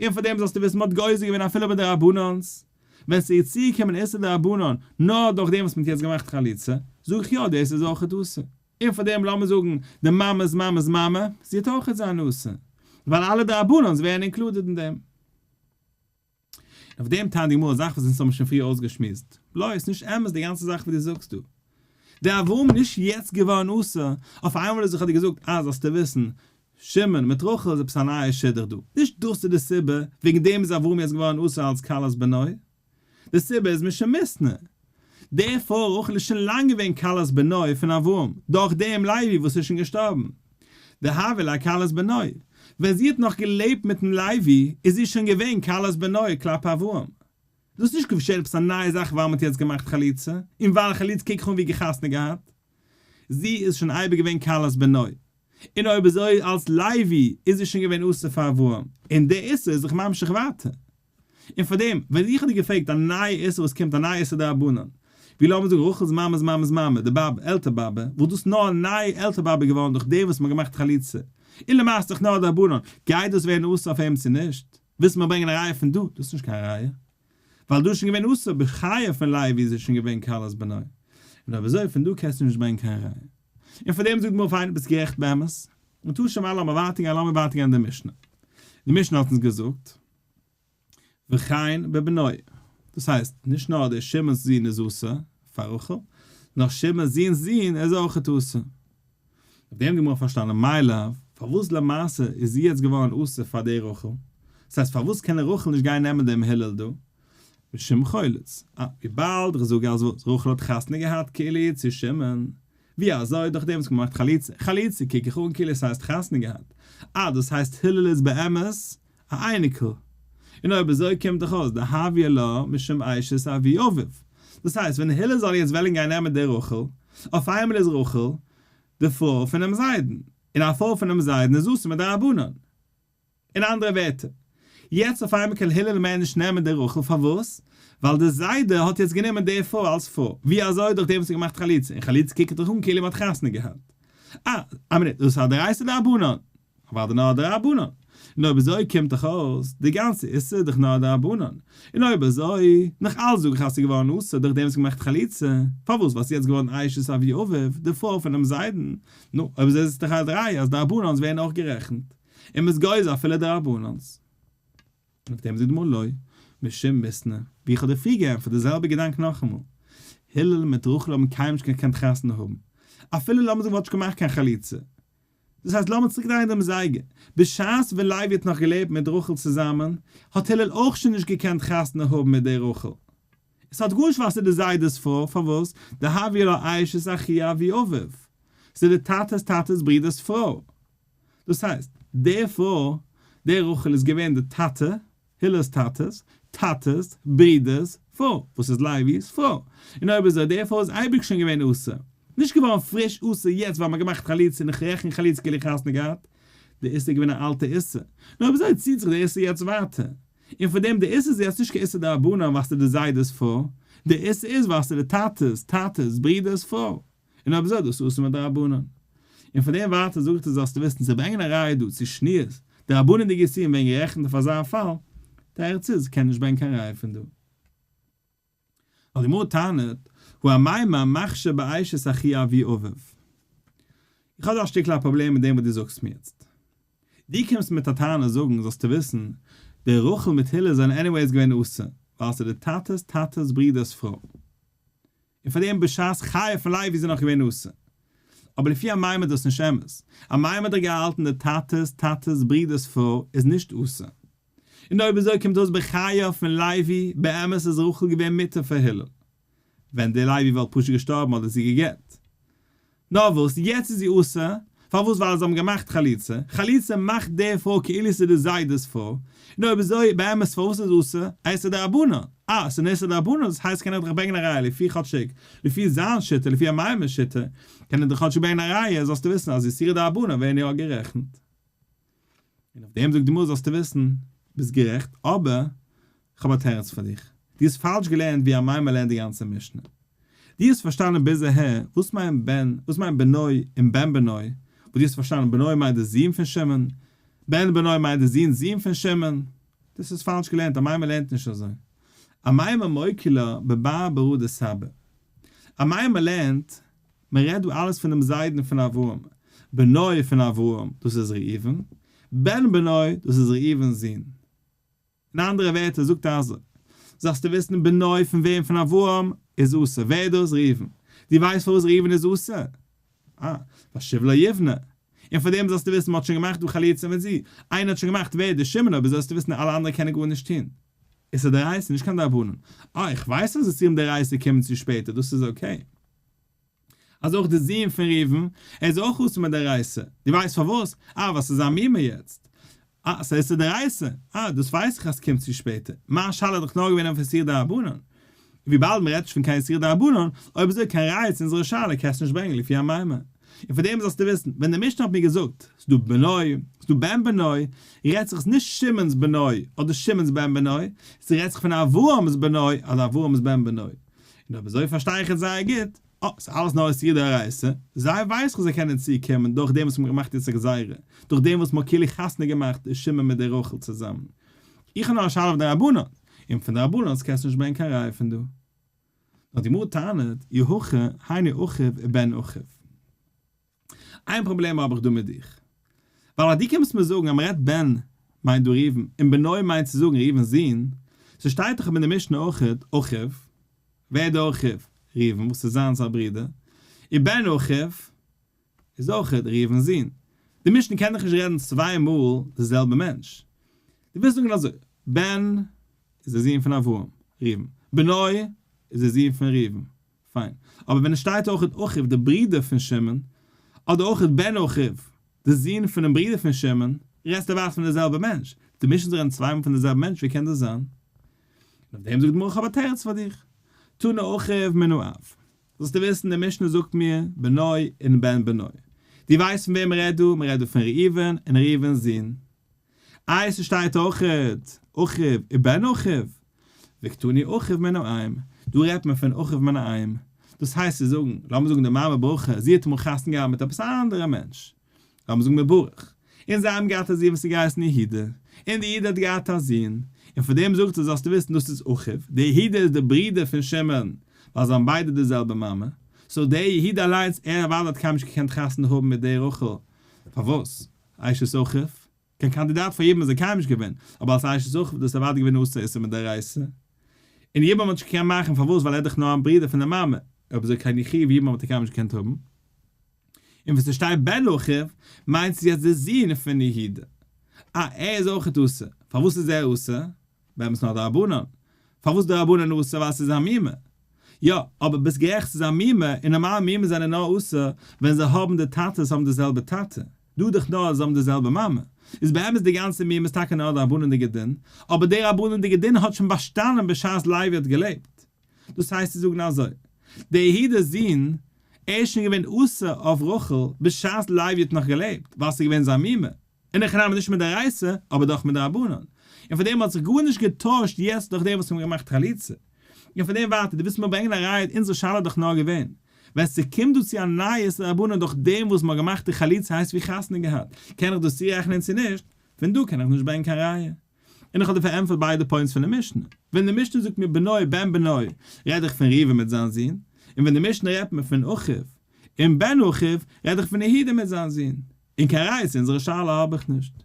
און פאר דעם זאלסטו וויסן מ'האט גוזר געווען אפילו ביי דרבנן'ס, ווען ס'איז צוגעקומען איסור דרבנן נאר דורך דעם וואס מ'האט יעצט געמאכט חליצה, זאג איך יא דאס איז אויכעט אסור. און פאר דעם לאמיר זאגן די מאמע'ס מאמע'ס מאמע, זי וועט אויכעט זיין אסור, ווייל אלע דרבנן'ס ווערן included אין דעם. און אויף דעם טענה'ט די גמרא א זאך וואס אונז האבן שוין פריער אויסגעשמועסט, לא, איז נישט אמת די גאנצע זאך וואס דו זאגסט דא. דער אברהם איז נישט יעצט געווארן אסור, אויף איינמאל איז איך האב דיר געזאגט אה זאלסטו וויסן, שמעון מיט רחל איז עפעס א נייע שידוך דא, נישט דאס איז די סיבה וועגן דעם איז אברהם יעצט געווארן אסור אלס כלת בנו, די סיבה איז משום מיתנא, די פרוי רחל איז שוין לאנג געווען כלת בנו פון אברהם, דורך דעם לוי וואס איז שוין געשטארבן, דהוה ליה כלת בנו, ווען זי האט נאך געלעבט מיטן לוי איז זי שוין געווען כלת בנו כלפי אברהם. דאס איז נישט געשען עפעס א נייע זאך ווייל מען האט יעצט געמאכט חליצה, און ווייל חליצה קוק איך אן ווי געחתונה געהאט. זי איז שוין אייביג געווען כלת בנו, און אויב אזוי אלס לוי איז זי שוין געווען אסור פאר אברהם, און דער איסור איז זיך ממשיך ווייטער. און פאר דעם, ווען איך האב דיר געפרעגט א נייע איסור וואס קומט א נייע איסור דרבנן, ווי לאמיר זאגן רחל'ס מאמע'ס מאמע'ס מאמע, די באבע, עלטער באבע, וואלט דאס נאר א נייע עלטער באבע געווארן דורך דעם וואס מ'האט געמאכט חליצה, און למעשה דאך נאר א דרבנן, גייט דאס ווערן אסור אויף אים צו נישט? ווילסט מיר ברענגען א ראיה פון דא? דאס איז נישט קיין ראיה. ווייל דא איז שוין געווען אסור בחייו פון לוי איז ער שוין געווען כלת בנו. און אויב אזוי פון דא קענסטו נישט ברענגען קיין ראיה. און פאר דעם זאגט גמרא פיין ביסט גערעכט באמת. און תא שמע לאמיר ווייטער גיין לאמיר ווייטער גיין אין די משנה. די משנה האט אונז געזאגט וכן בבנו. דאס הייסט נישט נאר דער שמעון'ס זון איז אסור פאר רחל, נאר שמעון'ס זון'ס זון איז אויכעט אסור. אויף דעם האט די גמרא פארשטאנען מאי לאו, פארוואס למעשה איז זי יעצט געווארן אסור פאר די רחל? דאס הייסט פארוואס קען רחל נישט גיין נעמען דעם הלל דא? משום חולץ. אה, וויבאלד איך זאג אז וואס, רחל האט חתונה געהאט כאילו צו שמעון, ווי אזוי? דורך דעם וואס מ'האט געמאכט חליצה. חליצה קוק איך אן כאילו עס הייסט חתונה געהאט. אה, דאס הייסט הלל איז באמת א אייניקל. און אויב אזוי קומט דאך אויס דהויא לה משום אשת אבי אביו. דאס הייסט ווען הלל זאל יעצט וועלן גיין נעמען די רחל, אויף איינמאל איז רחל די פרוי פונעם זיידן, און א פרוי פונעם זיידן איז אסור מדרבנן. אין אנדערע ווערטער, יעצט אויף איינמאל קען הלל מער נישט נעמען די רחל, פארוואס? ווייל די זיידע האט יעצט גענומען די פרוי אלס פרוי, ווי אזוי? דורך דעם וואס ער האט געמאכט חליצה, און חליצה קוקט דאך אן כאילו מען האט חתונה געהאט. אה, א מינוט, דאס איז א דאורייתא דרבנן. אוודאי נאר דרבנן. און אויב אזוי קומט דאך אויס, די גאנצע איסור איז דאך נאר דרבנן. און אויב אזוי, נאך אלץ זאג איך אז ס'איז געווארן אסור דורך דעם וואס געמאכט חליצה. פארוואס? ווייל ס'איז יעצט געווארן אשת אבי אביו, די פרוי פונעם זיידן. נו, אויב אזוי איז עס דאך א ראיה אז דרבנן'ס ווערן אויך גערעכנט. און מ'איז גוזר אפילו דרבנן'ס. און אויף דעם זאגט די גמרא לא, משום מיתנא, ווי איך האב דיר פריער געענטפערט די זעלבע געדאנק נאכאמאל. הלל מיט רחל האבן קיינמאל נישט געקענט חתונה האבן. אפילו לאמיר זאגן מ'וואלט נישט געמאכט קיין חליצה. דאס הייסט לאמיר צוריק דרייען דעם זייגער, בשעת ווען לוי האט נאך געלעבט מיט רחל צוזאמען, האט הלל אויך שוין נישט געקענט חתונה האבן מיט דער רחל. עס האט גארנישט ווייל ס'איז די זיידע'ס פרוי, פארוואס? דהויא לה אשת אחי אבי אביו, ס'איז די טאטע'ס טאטע'ס ברודער'ס פרוי. דאס הייסט, די פרוי, די רחל איז געווען די טאטע, הילל'ס טאטע'ס טאטע'ס ברודער'ס פרוי, וואס איז לוי'ס פרוי. און אויב אזוי די פרוי איז אייביג שוין געווען אסור. נישט געווארן פריש אסור יעצט ווייל מ'האט געמאכט חליצה און איך רעכן חליצה כאילו חתונה געהאט. די איסור איז געווען א אלטע איסור. נאר אויב אזוי ציט זיך די איסור יעצט ווייטער. און פאר דעם די איסור איז יעצט נישט קיין איסור דרבנן ווייל ס'איז די זיידע'ס פרוי. די איסור איז ווייל ס'איז די טאטע'ס טאטע'ס ברודער'ס פרוי. און אויב אזוי דאס אסור מדרבנן. און פון דעם ווייטער זאגט ער זאלסטו וויסן צו ברענגען א ראיה דא צו שניות דרבנן'דיגע איסורים ווערן גערעכנט אויף אזא פאל, תירוץ איז, קען נישט ברענגען קיין ראיה פון דא. ווייל די גמרא טענה'ט, הא אמימר מכשיר באשת אחי אבי אביו. איך האב דא א שטיקל א פראבלעם מיט דעם וואס דו זאגסט מיר יעצט. דו קומסט מיט א טענה זאגן זאלסטו וויסן, די רחל מיט הלל זענען anyways געווען אסור, ווייל ס'איז די טאטע'ס טאטע'ס ברודער'ס פרוי. און פאר דעם בשעת חייו פון לוי איז ער נאך געווען אסור. אבער לפי אמימר איז דאס נישט אמת. אמימר האט דאך געהאלטן די טאטע'ס טאטע'ס ברודער'ס פרוי איז נישט אסור. און אויב אזוי קומט אויס בחייו פון לוי באמת איז רחל געווען מותר פאר הלל. ווען דער לוי וואלט פשוט געשטארבן אדער זי גע'גט. נאר וואס, יעצט איז זי אסור, פארוואס ווייל זיי האבן געמאכט חליצה, חליצה מאכט די פרוי כאילו ס'איז די זיידע'ס פרוי, און אויב אזוי באמת פארוואס איז אסור, א איסור דרבנן, אה ס'איז אן איסור דרבנן דאס הייסט קען איך דאך ברענגען א ראיה לפי כאטשיג לפי זיין שיטה לפי אמימר'ס שיטה קען איך דאך כאטשיג ברענגען א ראיה זאלסטו וויסן אז איסורי דרבנן ווערן יא גערעכנט. און אויף דעם זאגט די גמרא זאלסטו וויסן, ביסט גערעכט, אבער כ'האב א תירוץ פאר דיך. דו האסט פאלש געלערנט ווי אמימר לערנט די גאנצע משנה. דו האסט פארשטאנען ביז אהער וואס מיינט בן, וואס מיינט בנו און בן בנו, וואס דו האסט פארשטאנען בנו מיינט די זון פון שמעון, בן בנו מיינט די זון'ס זון פון שמעון. דאס איז פאלש געלערנט, אמימר לערנט נישט אזוי. אמימר מוקי לה בבר ברא דסבא. אמימר לערנט מען רעדט דא אלעס פונעם זיידן פון אברהם, בנו פון אברהם, דאס איז ראובן, בן בנו, דאס איז ראובן'ס זון. אין אנדערע ווערטער זאגט ער אזוי, זאלסטו וויסן בנו פון וועם פון אברהם איז אסור, ווער איז דאס? ראובן. דו ווייסט פארוואס ראובן איז אסור? אה, ווייל שוב לא יבנה. און פאר דעם זאלסטו וויסן מען האט שוין געמאכט דא חליצה מיט זי, איינער האט שוין געמאכט ווער? דער שמעון, אויב אזוי זאלסטו וויסן אלע אנדערע קענען גארנישט טון. איסור דאורייתא, נישט קיין דרבנן. אה, איך ווייס אז איסורים דאורייתא קומען צו שפעטער, דאס איז okay. אז אויך די זון פון ראובן, ער איז אויך אסור מדאורייתא. דו ווייסט פארוואס? אה, ווייל ס'איז א מומר יעצט. אה, ס'איז איסור דאורייתא. אה, דאס ווייס איך אז ס'קומט צו שפעטער. מיין שאלה איז דאך נאר געווען אויף איסור דרבנן. וויבאלד מ'רעדט נישט פון קיין איסור דרבנן, אויב אזוי קיין ראיה צו אונזערע שאלה קענסטו נישט ברענגען לפי אמימר. און פאר דעם זאלסטו וויסן, ווען די משנה האט מיר געזאגט, ס'דא בנו, ס'דא בן בנו, רעדט זיך עס נישט שמעון'ס בנו, אדער שמעון'ס בן בנו, ס'רעדט זיך פון אברהם'ס בנו, אדער אברהם'ס בן בנו. און אויב אזוי פארשטיי איך עס זייער גוט, אה, ס'איז אלעס נאר איסור דאורייתא, זיי ווייס איך זיי קענען צוקומען דורך דעם וואס מ'האט געמאכט יעצט א גזירה, דורך דעם וואס מ'האט כאילו חתונה געמאכט די שמעון מיט די רחל צוזאמען. איך האב נאר א שאלה אויף די רבנן, און פון די רבנן'ס קענסטו נישט ברענגען קיין ראיה פון דא. נאר די גמרא טענה'ט, אי הכי, היינו אחיו ובן אחיו. איין פראבלעם האב איך דא מיט דיך. ווייל אז דו קומסט מיר זאגן אז מ'רעדט בן מיינט דא ראובן און בנו מיינט צו זאגן ראובן'ס זון, ס'שטייט דאך אבער אין די משנה אויכעט אחיו, ווער איז דער אחיו? ראובן וואס איז זיינס א ברודער, און בן אחיו איז אויכעט ראובן'ס זון. די משנה קען דאך נישט רעדן צוויי מאל די זעלבע מענטש. דו ווילסט זאגן אזוי, בן איז דער זון פון אברהם, ראובן, בנו איז דער זון פון ראובן, פיין. אבער ווען עס שטייט אויך אחיו דער ברודער פון שמעון, אדער אויך בן אחיו, דער זון פונעם ברודער פון שמעון, רעדסטו ווייטער פון דער זעלבער מענטש. די משנה זיך רעדן צוויי מאל פון דער זעלבער מענטש, ווי קען דאס זיין? און אויף דעם זאגט די גמרא איך האב א תירוץ פאר דיך. תנא אחיו מן האב. זאלסטו וויסן די משנה זאגט מיר בנו און בן בנו. דו ווייסט פון וועם מען רעדט דא? מען רעדט דא פון ראובן און ראובן'ס זון. איי ס'שטייט אויכעט אחיו ובן אחיו, וקתני אחיו מן האם, דא רעדט מען פון אחיו מן האם, דאס הייסט צו זאגן, לאמיר זאגן די מאמע ברכה, זי האט אמאל חתונה געהאט מיט עפעס א אנדערע מענטש, לאמיר זאגן מיט ברוך, און זיי האבן געהאט א זון וואס איז געהייסן יהודה, און די יהודה האט געהאט א זון, און פון דעם זאגט ער זאלסטו וויסן דאס איז אחיו, דער יהודה איז דער ברודער פון שמעון, ווייל זיי האבן ביידע די זעלבע מאמע, so דער יהודה אליינס ער אוודאי האט קיינמאל נישט געקענט חתונה האבן מיט דער רחל, פארוואס? אשת אחיו, קיין קאנדידאט פאר יבום איז ער קיינמאל נישט געווען, אבער אלס אשת אחיו איז דאס אוודאי געווען אסור איסור מדאורייתא. און יבום האט נישט געקענט מאכן, פארוואס? ווייל ער איז דאך נאר א ברודער פון די מאמע, אויב אזוי קיין חיוב יבום האט ער קיינמאל נישט געקענט האבן. און וואס ס'שטייט בן אחיו, מיינט ס'איז יעצט די זון פון יהודה. אה, ער איז אויכעט אסור. פארוואס איז ער אסור? באמת נאר דרבנן. פארוואס דרבנן אסור? ווייל ס'איז א מומע. יא, אבער ביסט גערעכט ס'איז א מומע, און נארמאל מומעס זענען נאר אסור ווען זיי האבן די טאטעס האבן די זעלבע טאטע. דא דאך נאר אז זיי האבן די זעלבע מאמע. איז באמת די גאנצע מום איז טאקע נאר א דרבנן'דיגע דין, אבער דער רבנן'דיגע דין האט שוין באשטאנען בשעת לוי האט געלעבט. דאס הייסט צו זאגן אזוי, דער יהודה'ס זון, ער איז שוין געווען אסור אויף רחל בשעת לוי האט נאך געלעבט, ווייל ס'איז געווען זיין מומע. אין הכי נמי נישט מדאורייתא, אבער דאך מדרבנן. און פאר דעם האט זיך גארנישט געטוישט יעצט דורך דעם וואס מ'האט געמאכט חליצה. און פון דעם ווייטער, דו ווילסט מיר ברענגען א ראיה, אונזער שאלה איז דאך נאר געווען, ווען ס'קומט דא צו א נייע איסור דרבנן דורך דעם וואס מ'האט געמאכט די חליצה הייסט ווי חתונה געהאט, קען איך דאס צורעכענען צו נישט? פון דא קען איך נישט ברענגען קיין ראיה. און איך האב דיר פארענטפערט ביידע points פון די משנה. ווען די משנה זאגט מיר בנו בן בנו, רעד איך פון ראובן מיט זיין זון, און ווען די משנה רעדט מיר פון אחיו און בן אחיו, רעד איך פון יהודה מיט זיין זון. און קיין ראיה צו אונזערע שאלה האב איך נישט.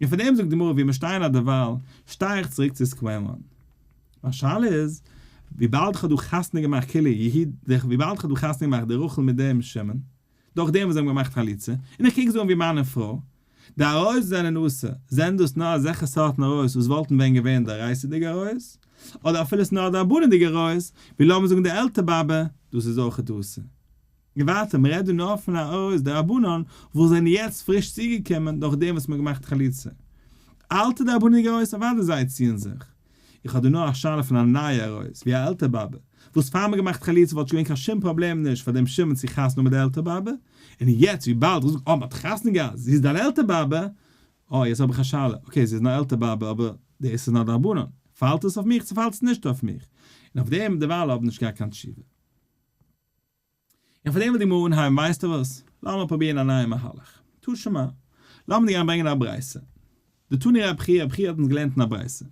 און פון דעם זאגט די גמרא ווי מיר שטייען א דערווייל, שטיי איך צוריק צו square one. מיין שאלה איז, וויבאלד איך האב דא חתונה געמאכט כאילו יהודה, וויבאלד איך האב דא חתונה געמאכט די רחל מיט דעם שמעון, דורך דעם וואס זיי האבן געמאכט חליצה, און איך קוק זיי אן ווי מאן און פרוי, די עריות זענען אסור, זענען דאס נאר אזעלכע סארטן עריות וואס וואלטן ווען געווען דאורייתא'דיגע עריות, אדער אפילו עס נאר דרבנן'דיגע עריות, ווי לאמיר זאגן די עלטער באבע, דאס איז אויכעט אסור. און ווייטער, מען רעדט דא נאר פון עריות דרבנן וואס זענען יעצט פריש צוגעקומען דורך דעם וואס מען האט געמאכט חליצה. אלטע דרבנן'דיגע עריות אוודאי זיי ציען זיך. איך האב דא נאר א שאלה פון א נייע עריות, ווי א עלטער באבע, וואס פאר מען האט געמאכט חליצה וואלט שוין געווען קיין שום פראבלעם נישט פאר דעם שמעון צו חתונה האבן מיט די עלטער באבע, און יעצט וויבאלד איך זאג אה מען האט חתונה געהאט, זי איז דיין עלטער באבע, אה יעצט האב איך א שאלה, okay זי איז נאר עלטער באבע אבער דאס איז נאר דרבנן, פאלט עס אויף מיך צו פאלט עס נישט אויף מיך? און אויף דעם דערווייל האב איך נישט געהאט קיין תשובה. און פאר דעם וויל די גמרא אנהייבן, ווייסטו וואס, לאמיר פרובירן א נייע מהלך. תא שמע, לאמיר דיר גיין ברענגען א ברייתא. דתני רב חייא, רב חייא האט אונז געלערנט אין א ברייתא.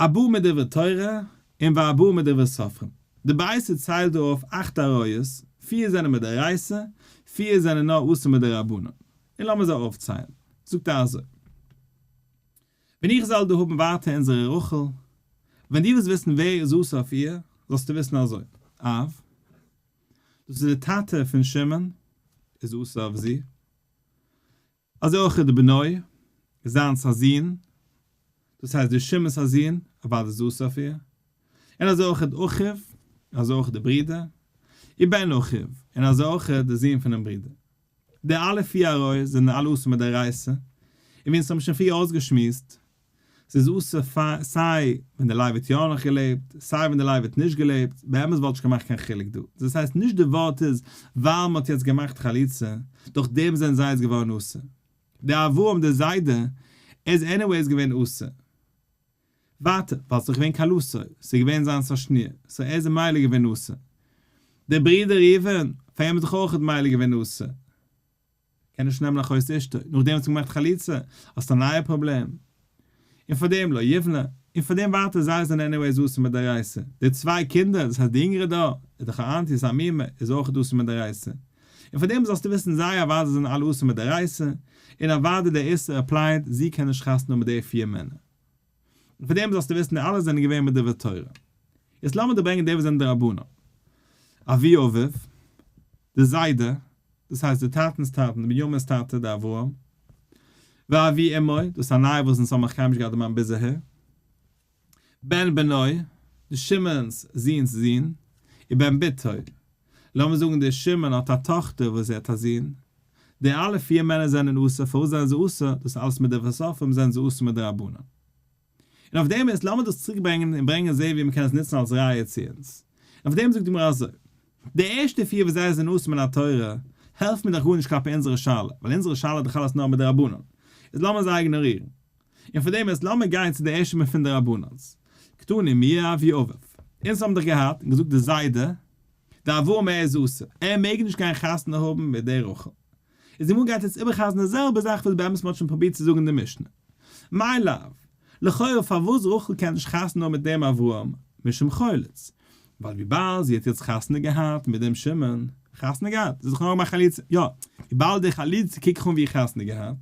ארבעה מדברי תורה און וארבעה מדברי סופרים. די ברייתא ציילט דא אויף אכט עריות, פיר זענען מדאורייתא, פיר זענען נאר אסור מדרבנן. און לאמיר זיי אויפציילן. זאגט ער אזוי. ווען איך זאל דא האבן ווייטער אונזערע רחל, ווען דו ווילסט וויסן ווער איז אסור אויף איר, זאלסטו וויסן אזוי, אב, דאס איז דער טאטע פון שמעון, איז אסור אויף זי, אזוי אויך איז די בנו, זיינס א זון, דאס הייסט דער שמעון'ס א זון, אוודאי איז אסור אויף איר, און אזוי אויך איז אחיו, אזוי אויך די ברודער, ובן אחיו, און אזוי אויך די זון פונעם ברודער. די אלע פיר עריות זענען אלע אסור מדאורייתא, און ווי אונז האבן שוין פריער אויסגעשמועסט, ס'איז אסור פאר סיי ווען די לוי האט יא נאך געלעבט, סיי ווען די לוי האט נישט געלעבט, באמת וואלט נישט געמאכט קיין חילוק דא, דאס הייסט נישט די ווארט איז ווייל מ'האט יעצט געמאכט חליצה, דורך דעם זענען זיי יעצט געווארן אסור. די אברהם די זיידע, ער איז anyways געווען אסור. ווייטער, ווייל ס'איז דאך געווען כלתו, ס'איז געווען זיינס א שניר, so ער איז ממילא געווען אסור. דער ברודער ראובן, פאר אים איז דאך אויך ממילא געווען אסור. קען נישט נעמען אחות אשתו, נאכדעם וואס מ'האט געמאכט חליצה, האסטו א נייע פראבלעם. און פאר דעם לא יבנה, און פאר דעם ווייטער זיי זענען anyways אסור מדאורייתא. די צוויי קינדער, דאס הייסט די יונגערע דור, איז דאך א auntie, ס'איז א מומע, איז אויך אסור מדאורייתא. און פאר דעם זאלסטו וויסן זיי אוודאי זענען אלע אסור מדאורייתא, און אוודאי דער איסור apply ט, זי קען נישט חתונה האבן מיט די פיר מענער. און פאר דעם זאלסטו וויסן די אלע זענען געווען מדברי תורה. יעצט לאמיר דיר ברענגען די וואס זענען דרבנן. אבי אביו, די זיידע, דאס הייסט די טאטנ'ס טאטן, די בנימינ'ס טאטע, די אברהם. ואבי אמו, דאס איז א נייע וואס אונז האבן נאך קיינמאל נישט געהאט דערמאנט ביז אהער. בן בנו, די שמעון'ס זון'ס זון, ובן בתו. לאמיר זאגן דער שמעון האט א טאכטער וואס זי האט א זון. די אלע פיר מענער זענען אסור, פארוואס זענען זיי אסור? דאס איז אלעס מדברי סופרים זענען זיי אסור מדרבנן. און אויף דעם איז לאמיר דאס צוריק ברענגען און ברענגען זעהן ווי מ'קען עס נוצן אלס ראיה צו אונז. און אויף דעם זאגט די גמרא אזוי, די ערשטע פיר וואס זיי זענען אסור מן התורה, העלפט מיר דאך גארנישט כלפי אונזערע שאלה, ווייל אונזערע שאלה איז דאך אלעס נאר מדרבנן. איז לאמיר זיי איגנארירן. און פון דעם איז לאמיר גיין צו די ערשטע פון די רבנן'ס. קתני מיהא אבי אביו. אונז האבן דאך געהאט און געזאגט די זיידע, די אברהם ער איז אסור, ער מעג נישט גיין חתונה האבן מיט די רחל. איז די גמרא גייט יעצט איבערחזר'ן די זעלבע זאך וואס באמת מ'האט שוין פרובירט צו זאגן אין די משנה. מאי לאו. לכאורה פארוואס רחל קען נישט חתונה האבן מיט דעם אברהם, משום חולץ. ווייל וויבאלד זי האט יעצט חתונה געהאט מיט דעם שמעון, חתונה געהאט? זי האט דאך נאר געמאכט חליצה, יא, וויבאלד די חליצה קוק איך אן ווי חתונה געהאט,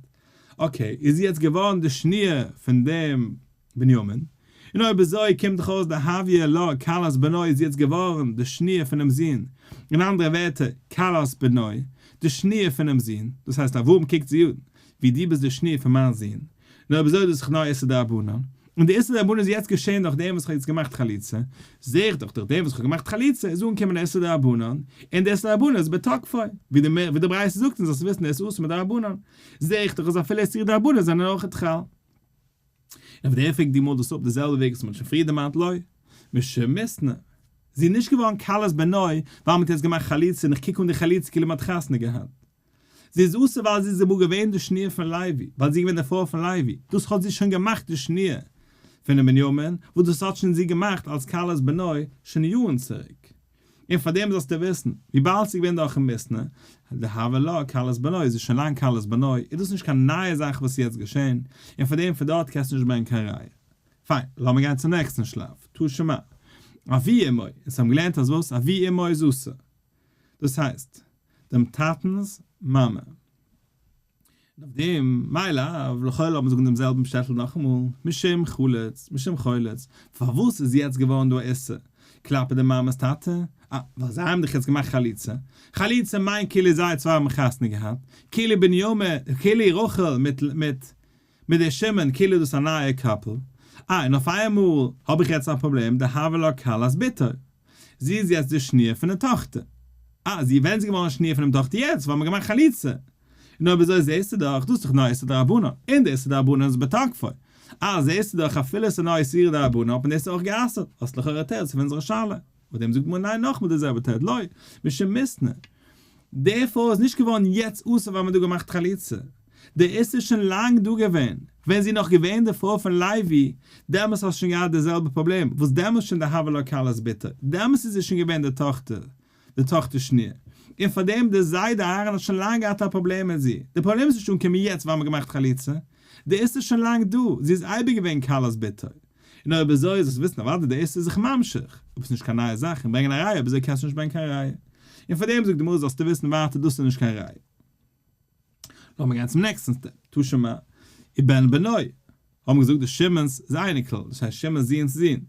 okay, איז זי יעצט געווארן די שניר פון דעם בנימין, און אויב אזוי קומט דאך אויס דהויא לה כלת בנו איז יעצט געווארן די שניר פונעם זון, אין אנדערע ווערטער, כלת בנו, די שניר פונעם זון, דאס הייסט אברהם קוקט זי אן ווי דו ביסט די שניר פון מיין זון, און אויב אזוי איז דאס דאך נאר איסור דרבנן. און די איסור דרבנן איז יעצט געשען דורך דעם וואס איך האב יעצט געמאכט חליצה, זע איך דאך דורך דעם וואס איך האב געמאכט חליצה איז אנגעקומען די איסור דרבנן, און די איסור דרבנן איז בתוקפו, ווי די ווי די ברייתא זאגט אונז זאלסט וויסן דאס איז אסור מדרבנן, זע איך דאך אז אפילו איסורי דרבנן זענען אויכעט חל. און אויף דעם פרעגט די גמרא דאס אפ די זעלבע וועג וואס מען האט שוין פריער דערמאנט לא משום מיתנא, זי איז נישט געווארן כלת בנו ווייל מען האט יעצט געמאכט חליצה און איך קוק אן די חליצה כאילו מען האט חתונה געהאט. זי איז אסור ווייל זי איז אמאל געווען די שניר פון לוי, ווייל זי איז געווען די פרוי פון לוי, דאס האט זי שוין געמאכט די שניר פונעם בנימין, וואס דאס האט שוין זי געמאכט אלס כלת בנו שוין יארן צוריק. און פאר דעם זאלסטו וויסן, וויבאלד ס'איז געווען דורכן מיתנא, דהוה לה כלת בנו, איז זי שוין לאנג כלת בנו, איז דאס נישט קיין נייע זאך וואס איז יעצט געשען, און פאר דעם פון דארט קענסטו נישט ברענגען קיין ראיה. פיין, לאמיר גיין צום נעקסטן שלב, תא שמע. אבי אמו, אונז האבן געלערנט אז וואס? אבי אמו איז אסור. דאס הייסט, דעם טאטנ'ס מאמע. און אויף דעם, מאי לאו, לכאורה לאמיר זאגן דעם זעלבן פשעטל נאכאמאל, משום חלוץ, משום חולץ, פארוואס איז יעצט געווארן דא א איסור כלפי די מאמע'ס טאטע? אה, ווייל זיי האבן דאך יעצט געמאכט חליצה. חליצה מיינט כאילו זיי צוויי האבן חתונה געהאט, כאילו בנימין, כאילו רחל מיט מיט מיט די שמעון, כאילו איז דאס א נייע couple. אה, און אויף איינמאל האב איך יעצט א פראבלעם, דהוה לה כלת בתו. זי איז יעצט די שניר פון די טאכטער. אה, זי ווען איז געווארן שניר פונעם טאכטער יעצט ווייל מ'האט געמאכט חליצה. און אויב אזוי זעהסטו דאך, דאס איז דאך נאר איסור דרבנן, און די איסור דרבנן איז בתוקפו. אה, זעהסטו דאך אפילו עס איז נאר איסור דרבנן האט מען דאס אויך גע'אסר'ט, האסט לכאורה א תירוץ אויף אונזערע שאלה. אויף דעם זאגט גמרא ניין נאכמאל די זעלבע תירוץ לא, משום מיתנא. די פרוי איז נישט געווארן יעצט אסור ווייל מ'האט דא געמאכט חליצה. די איסור איז שוין לאנג דא געווען, ווען זי איז נאך געווען די פרוי פון לוי, דעמאלס האסט שוין געהאט די זעלבע פראבלעם, וואס דעמאלס שוין דהוה לה כלת בתו, דעמאלס איז זי שוין געווען די טאכטער, די טאכטער שניר, און פארדעם די זיידע אהרן האט שוין לאנג געהאט א פראבלעם מיט זי, די פראבלעם איז נישט אנגעקומען יעצט ווייל מ'האט געמאכט חליצה, די איסור איז שוין לאנג דא, זי איז אייביג געווען כלת בתו. און אויב אזוי זאלסטו וויסן אוודאי די איסור איז זיך ממשיך, אבער ס'נישט קיין נייע זאך, און ברענגען א ראיה אויב אזוי קענסטו נישט ברענגען קיין ראיה. און פארדעם זאגט די גמרא זאלסטו וויסן ווייטער דאס איז נישט קיין ראיה. לאמיר גיין צום נעקסטן step, תא שמע, ובן בנו, האבן געזאגט די שמעון'ס אייניקל, דאס הייסט שמעון'ס זוהן'ס זוהן.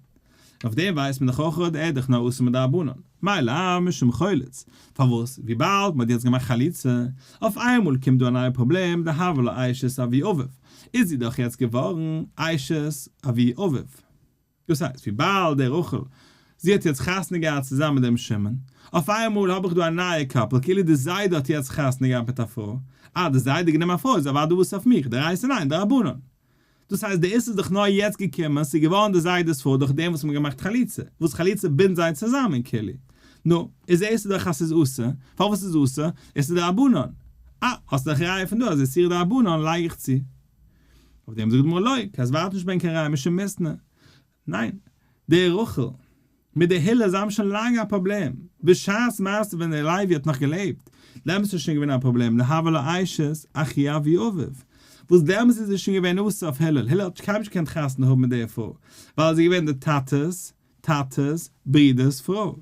און אויף דעם ווייסט מען דאך אויך אז ער איז דאך נאר אסור מדרבנן. מאי לאו משום חולץ, פארוואס וויבאלד מ'האט יעצט געמאכט חליצה, אויף איינמאל קומט דא א נייע פראבלעם, דהוה לה אשת אבי אביו, איז זי דאך יעצט געווארן אשת אבי אביו. דאס הייסט, וויבאלד דער רחל, זי האט יעצט חתונה געהאט צוזאמען מיט דעם שמעון, אויף איינמאל האב איך דא א נייע couple, כאילו די זיידע האט יעצט חתונה געהאט מיט א פרוי, אה, די זיידע האט גענומען א פרוי, איז אוודאי אסור אויף מיך, דאורייתא ניין, דרבנן. דאס הייסט, די איסור איז דאך נאר יעצט געקומען, ס'איז געווארן די זיידע'ס פרוי דורך דעם וואס מ'האט געמאכט חליצה, וואס חליצה בינדט זיי צוזאמען כאילו. נו, איז זעהסטו דאך אז ס'איז אסור, פארוואס איז אסור? עס איז דרבנן. אה, האסט דאך ראיה פון דא אז איסור דרבנן לייג איך צו. אויף דעם זאגט די גמרא לא, קענסט ווייטער נישט ברענגען קיין ראיה משום מיתנא. ניין, די רחל מיט די הלל זיי האבן שוין לאנג א פראבלעם, בשעת מעשה ווען דער לוי האט נאך געלעבט, דעמאלס איז שוין געווען א פראבלעם, דהוה לה אשת אחי אבי אביו, וואס דעמאלס איז זי שוין געווען אסור אויף הלל, הלל האט קיינמאל נישט געקענט חתונה האבן מיט דער פרוי, ווייל זי איז געווען די טאטע'ס טאטע'ס ברודער'ס פרוי.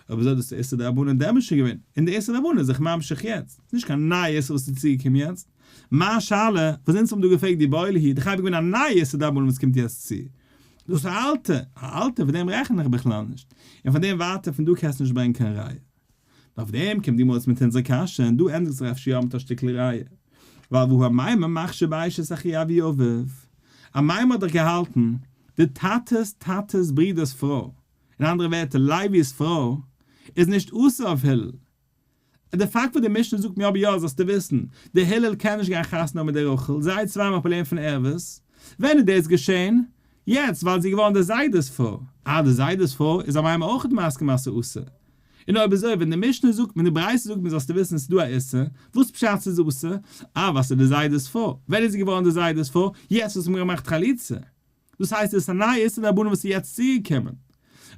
אויב אזוי דאס איז איסור דרבנן דעמאלס שוין געווען, און די איסור דרבנן איז זיך ממשיך יעצט, ס'איז נישט קיין נייע איסור וואס איז צוגעקומען יעצט. מיין שאלה, וואס אונז האבן דא געפרעגט די איבעיא להו, דאך אייביג געווען א נייע איסור דרבנן וואס קומט יעצט צו. דאס איז א אלטע, א אלטע, פון דעם רעכן איך בכלל נישט. און פון דעם ווייטער פון דא קענסטו נישט ברענגען קיין ראיה. און אויף דעם קומט די גמרא מיט אונזער קשיא, און דא ענדיגט זיך אפשר יא מיט א שטיקל ראיה. ווייל והא אמימר מכשיר באשת אחי אבי אביו. אמימר האט דאך געהאלטן, די טאטע'ס טאטע'ס ברודער'ס פרוי, אין אנדערע ווערטער לוי'ס פרוי, איז נישט אסור אויף הלל. און די פאקט וואס די משנה זאגט מיר אבער יא זאלסטו וויסן, די הלל קען נישט גיין חתונה האבן מיט די רחל, זיי צוויי האבן א פראבלעם פון ערוות. ווען איז דאס געשען? יעצט ווייל זי איז געווארן די זיידע'ס פרוי. אה די זיידע'ס פרוי איז אמימר אויכעט מסכים אז ס'איז אסור. און אויב אזוי ווען די משנה זאגט ווען די ברייתא זאגט מיר זאלסטו וויסן ס'איז דא א איסור, וואס פשט ס'איז אסור? אה ווייל ס'איז די זיידע'ס פרוי. ווען איז זי געווארן די זיידע'ס פרוי? יעצט וואס מ'האט געמאכט חליצה. דאס הייסט עס איז א נייע איסור דרבנן וואס איז יעצט צוגעקומען.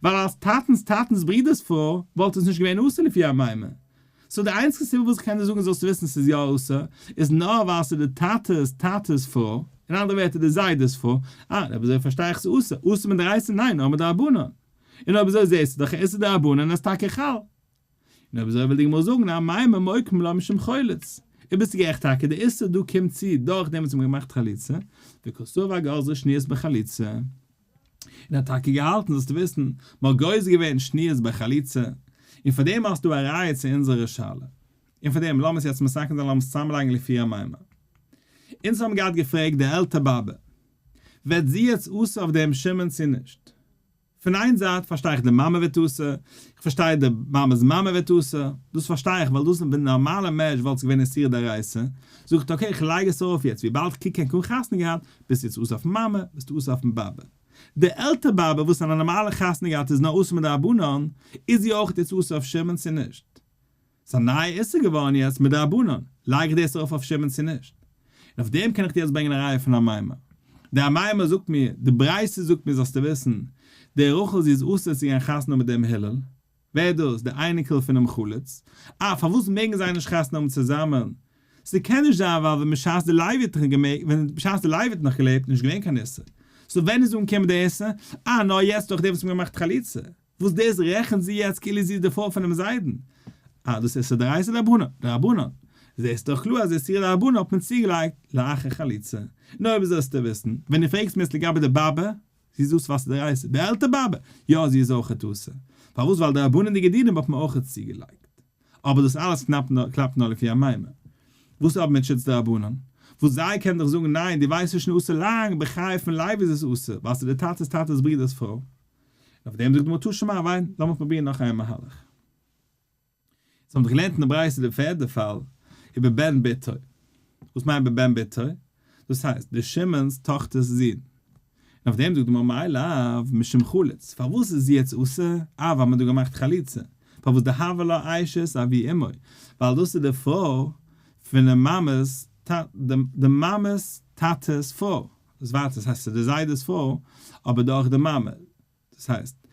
ווייל אלס טאטנ'ס טאטנ'ס ברודער'ס פרוי וואלט עס נישט געווען אסור לפי אמימר. so די איינציגע סיבה וואס איך קען דיר זאגן זאלסטו וויסן ס'איז יא אסור, איז נאר ווייל ס'איז די טאטע'ס טאטע'ס פרוי, אין אנדערע ווערטער די זיידע'ס פרוי, אה, אויב אזוי פארשטיי איך ס'איז אסור, אסור מדאורייתא? ניין, נאר מדרבנן. און אויב אזוי זעסטו דאך איסור דרבנן איז טאקע חל. און אויב אזוי וויל די גמרא זאגן אמימר מוקמי לה משום חולץ. און ביסטו גערעכט טאקע די איסור דא קומט צו דורך דעם וואס מ'האט געמאכט חליצה, וקסבר גזרו שניות בחליצה. און האט טאקע געהאלטן זאלסטו וויסן, מ'האט גוזר געווען שניות בחליצה, און פאר דעם האסטו א ראיה צו אונזערע שאלה. און פאר דעם, לאמיר עס יעצט מתקן זיין לאמיר עס צוזאמלייגן לפי אמימר. אונז האבן געהאט געפרעגט די עלטער באבע. ווערט זי יעצט אסור אויף דעם שמעון צו נישט? פון איין זייט פארשטיי איך די מאמע ווערט אסור, איך פארשטיי די מאמע'ס מאמע ווערט אסור, דאס פארשטיי איך ווייל דאס ווען נארמאלע מענטש וואלט עס געווען איסור דאורייתא, זאגט okay איך לייג עס ארויף יעצט וויבאלד קוק ענק אן חתונה געהאט, ביסטו יעצט אסור אויפן מאמע, ביסטו אסור אויפן באבע. די עלטער באבע וואס אין א נארמאלע חתונה געהאט איז נאר אסור מדרבנן, איז זי אויך יעצט אסור אויף שמעון צו נישט? ס'איז א נייע איסור געווארן יעצט מדרבנן, לייג איך דאס ארויף אויף שמעון צו נישט? און אויף דעם קען איך דיר יעצט ברענגען א ראיה פון אמימר. די אמימר זאגט מיר, די ברייתא זאגט מיר זאלסטו וויסן, די רחל זי איז אסור צו גיין חתונה מיט דעם הלל. ווער איז דאס? די אייניקל פונעם חלוץ. אה, פארוואס מעגן זיי נישט חתונה האבן צוזאמען? ס'קען נישט זיין ווייל ווען בשעת די לוי האט געמעגט, ווען בשעת די לוי האט נאך געלעבט איז נישט געווען קיין איסור. so ווען איז אנגעקומען די איסור? אה, נאר יעצט דורך דעם וואס מ'האט געמאכט חליצה. וואס דאס רעכנט זי יעצט כאילו זי איז די פרוי פונעם זיידן? אה, דאס איז דאורייתא דרבנן, דרבנן. זעסט דאך קלאר אז איסור דרבנן האט מען צוגעלייגט לאחר חליצה. נו אויב אזוי זאלסטו וויסן, ווען דו פרעגסט מיר עס לגבי די באבע, זי איז אסור ווייל ס'איז דאורייתא, די עלטער באבע, יא זי איז אויכעט אסור. פארוואס? ווייל דרבנן'דיגע דינים האט מען אויכעט צוגעלייגט. אבער דאס אלעס קלאפט נאר לפי אמימר. וואס האבן מיט שיטת דרבנן? וואס זיי קענען דאך זאגן ניין דו ווייסט נישט אסור לאנג, בחיי פון לוי איז עס אסור, ווייל ס'איז די טאטע'ס טאטע'ס ברודער'ס פרוי. און אויף דעם זאגט די גמרא תא שמע וויין, לאמיר פרובירן נאך איין מהלך. אונז האבן דאך געלערנט אין די ברייתא די פערדע פאל איבער בן בתו. וואס מיינט בבן בתו? דאס הייסט די שמעון'ס טאכטער'ס זון. און אויף דעם זאגט די גמרא מאי לאו משום חלוץ, פארוואס איז זי יעצט אסור? אה ווייל מען האט דא געמאכט חליצה. פארוואס דהוה לה אשת אבי אמו? ווייל דאס איז די פרוי פונעם מאמע'ס די מאמע'ס טאטע'ס פרוי. דאס ווייטער, דאס הייסט ס'איז די זיידע'ס פרוי, אבער דורך די מאמע. דאס הייסט,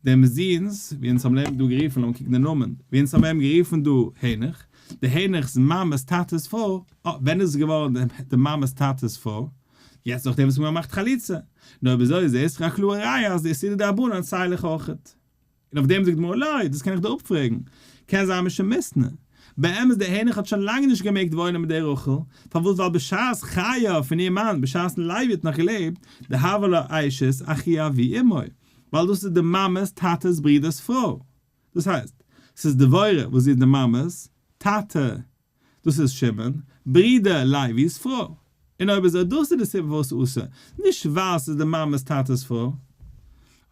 דעם זוהן'ס, ווי אונז האבן אים דא גערופן, לאמיר קוקן די נאמען, ווי אונז האבן אים גערופן דא העניך, די העניך'ס מאמע'ס טאטע'ס פרוי, אה, ווען איז עס געווארן די מאמע'ס טאטע'ס פרוי? יעצט נאכדעם וואס מ'האט געמאכט חליצה. נו אויב אזוי איז דאס א קלארע ראיה אז די איסורי דרבנן צייל איך אויכעט. און אויף דעם זאגט די גמרא לא, דאס קען איך דיר אפפרעגן, קען זיין משום מיתנא. באמת דער העניך האט שוין לאנג נישט געמעגט וואוינען מיט דער רחל, פארוואס ווייל בשעת חייו פון איר מאן בשעת'ן לוי האט נאך געלעבט, דהוה לה אשת אחי אבי אמו, ווייל דאס איז די מאמע'ס טאטע'ס ברודער'ס פרוי, דאס הייסט, ס'איז דבורה וואס זי איז די מאמע'ס טאטע דאס איז שמעון, ברודער לוי'ס פרוי. און אויב אזוי דאס איז די סיבה פארוואס אסור, נישט ווייל ס'איז די מאמע'ס טאטע'ס פרוי. אויף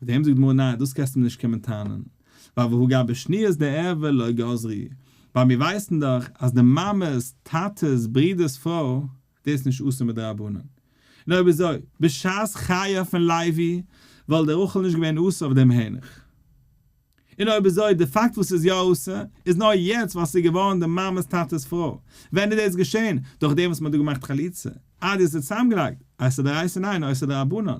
דעם זאגט די גמרא ניין דאס קענסטו מיר נישט קומען טענה'ן, ווייל והא גבי שניות דערוה לא גזרו, ווייל מיר ווייסן דאך אז די מאמע'ס טאטע'ס ברודער'ס פרוי, דאס איז נישט אסור מדרבנן. און אויב אזוי, בשעת חייו פון לוי וואלט די רחל נישט געווען אסור אויף דעם העניך. און אויב אזוי די פאקט וואס ס'איז יא אסור איז נאר יעצט ווייל ס'איז געווארן די מאמע'ס טאטע'ס פרוי. ווען איז דאס געשען? דורך דעם וואס מ'האט דא געמאכט חליצה. אה דאס איז צוזאמגעלייגט. איסור דאורייתא ניין איסור דרבנן.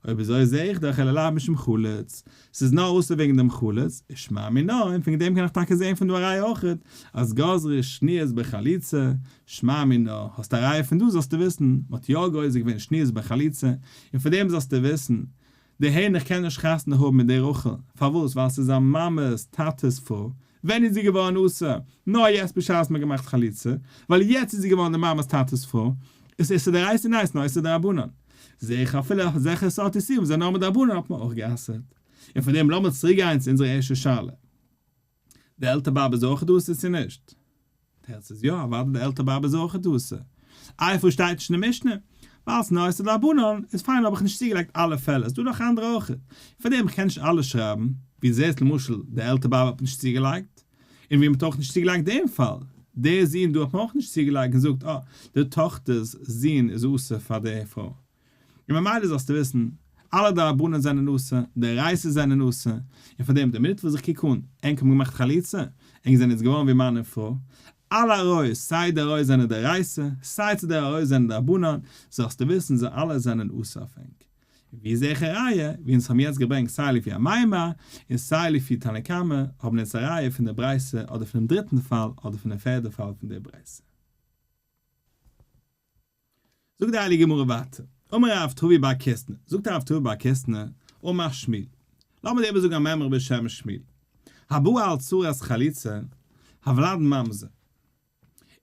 אויב אזוי זעה איך דאך אלא לאו משום חלוץ. ס'איז נאר אסור וועגן דעם חלוץ, ושמע מינה, און פון דעם קען איך טאקע זעהן פון דא א ראיה אויכעט אז גזרו שניות בחליצה, שמע מינה, האסט א ראיה פון דא זאלסטו וויסן, מ'האט יא גוזר געווען שניות בחליצה, און פון דעם זאלסטו וויסן, די העניך קען נישט חתונה האבן מיט די רחל, פארוואס? ווייל ס'איז זיין מאמע'ס טאטע'ס פרוי, ווען איז זי געווארן אסור? נאר יעצט בשעת מ'האט געמאכט חליצה, ווייל יעצט איז זי געווארן די מאמע'ס טאטע'ס פרוי, איז איסור דאורייתא נייעס נאר איסור דרבנן. זעה איך אפילו אזעלכע סארט איסורים זענען נאר מדרבנן האט מען אויך גע'אסר'ט. און פון דעם לאמיר צוריק גיין צו אונזערע ערשטע שאלה. די עלטער באבע איז אויך אסור צו נישט? תירוץ איז יא, אוודאי די עלטער באבע איז אויך אסור. איי פארוואס שטייט נישט אין די משנה? ווייל ס'איז נאר איסור דרבנן, איז פיין האב איך נישט צוגעלייגט אלע פעלער, ס'דא נאך אנדערע אויך. פאר דעם איך קען נישט אלעס שרייבן, ווי דו זעסט למשל די עלטער באבע האט מען נישט צוגעלייגט, און ווי מ'האט אויך נישט צוגעלייגט דעם פאל, דער זון דא האט מען אויך נישט צוגעלייגט און זאגט אה, די טאכטער'ס זון איז אסור פאר די פרוי. און ממילא זאלסטו וויסן, אלע דרבנן זענען אסור, דאורייתא'ס זענען אסור, און פאר דעם די מינוט וואס איך קוק אן, ענק האבן געמאכט חליצה, ענק זענען יעצט געווארן ווי מאן און פרוי, אלע עריות, סיי די עריות זענען דאורייתא, סיי צו די עריות זענען דרבנן, זאלסטו וויסן זיי אלע זענען אסור אויף ענק. און ווי זעה איך א ראיה, ווי אונז האבן יעצט געברענגט סיי לפי אמימר, און סיי לפי תנא קמא, האבן אונז א ראיה פון די ברייתא אדער פונעם דריטן פאל אדער פונעם פערדע פאל פון די ברייתא. זאגט די הייליגע גמרא ווייטער, אמר רב טבי בר קיסנא, זאגט רב טבי בר קיסנא, אמר שמואל, לאמיר דיר איבערזאגן א מימרא בשם שמואל, הבא על צרת חליצה, הוולד ממזר.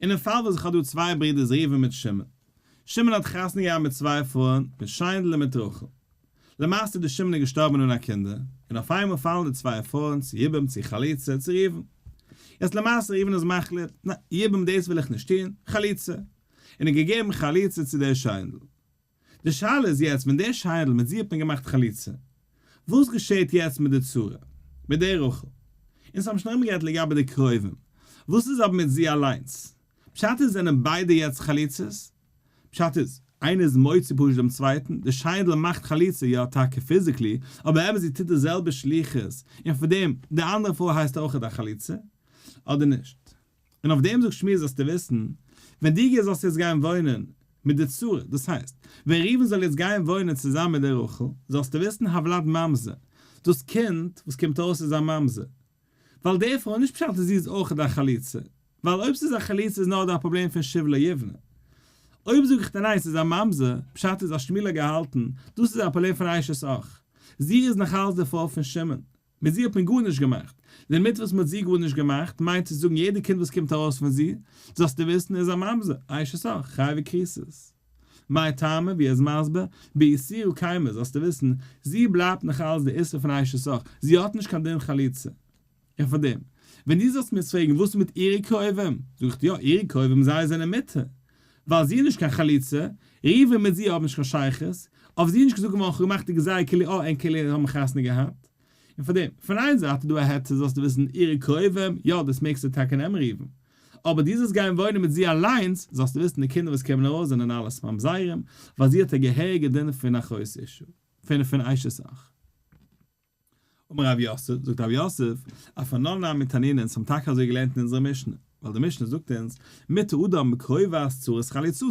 אינעם פאל וואס איך האב דא צוויי ברידערס ראובן מיט שמעון, שמעון האט חתונה געהאט מיט צוויי פרויען, מיט שיינדל און מיט רחל. למעשה די שמעון איז געשטארבן אן א קינדער, און אויף איינמאל פאלן די צוויי פרויען צו יבום צו חליצה צו ראובן. יעצט למעשה ראובן איז מחליט, ניין, יבום דאס וויל איך נישט טון, חליצה. און האט געגעבן חליצה צו דער שיינדל. די שאלה איז יעצט ווען די שיינדל מיט זי האט מען געמאכט חליצה, וואס געשעהט יעצט מיט די צרה? מיט די רחל? אונז האבן שוין ארומגערעדט לגבי די קרובים, וואס איז אבער מיט זי אליינס? פשט איז זענען ביידע יעצט חליצות? פשט איז, איינער איז מוציא פשוט דעם צווייטן, די שיינדל מאכט חליצה יא טאקע physically, אבער באמת זי טוט די זעלבע שליחות, און פאר דעם די אנדערע פרוי הייסט אויכעט א חליצה, אדער נישט? און אויף דעם זאגט שמואל זאלסטו וויסן, ווען דו גייסט זאלסטו יעצט גיין וואוינען מיט די צרה, דאס הייסט, ווען ראובן זאל יעצט גיין וואוינען צוזאמען מיט דער רחל, זאלסטו וויסן הולד ממזר, דאס קינד וואס קומט אויס איז א ממזר. ווייל די פרוי, נישט פשט אז זי איז אויך א חליצה, ווייל אויב ס'איז א חליצה איז נאר דא א פראבלעם פון שוב לא יבנה. אויב זאג איך דיר ניין ס'איז א ממזר, פשט איז אז שמואל האט געהאלטן, דאס איז א פראבלעם פון אשת אח. זי איז נאכאלץ די פרוי פון שמעון. מיט זי האט מען גארנישט געמאכט. דערמיט וואס מ'האט זי גארנישט געמאכט, מיינט צו זאגן יעדע קינד וואס קומט ארויס פון זי, זאלסטו וויסן, איז א ממזר, אשת אח, חייבי כריתות. מאי טעמא, ווי ער איז מסביר, באיסורא קיימא, זאלסטו וויסן, זי בלייבט נאך אלץ די איסור פון אשת אח, זי האט נישט קיין דין חליצה. און פאר דעם, ווען דו זאלסט מיר פרעגן וואס איז מיט אירע קרובים, זאג איך דיר יא, אירע קרובים זיי זענען מותר, ווייל זי איז נישט קיין חליצה, ראובן מיט זי האבן נישט קיין שייכות, אויף זי איז נישט געזאגט געווארן כ'האב געמאכט די גזירה כאילו אה און כאילו האבן חתונה געהאט. און פאר דעם, פון איין זייט איז דא א היתר זאלסטו וויסן אירע קרובים, יא דאס מעגסטו טאקע נעמען ראובן, אבער דו זאלסט גיין וואוינען מיט זי אליינס, זאלסטו וויסן די קינדער וואס קומען ארויס זענען אלעס ממזרים, ווייל זי האט א געהעריגע דין פון אחות אשה, פון פון אשת אח. אמר רב יוסף, זאגט רב יוסף, אף אנן נמי תנינא, אונז האבן טאקע אזוי געלערנט אין אונזערע משנה, ווייל די משנה זאגט אונז, מותר אדם בקרובת צרת חליצתו,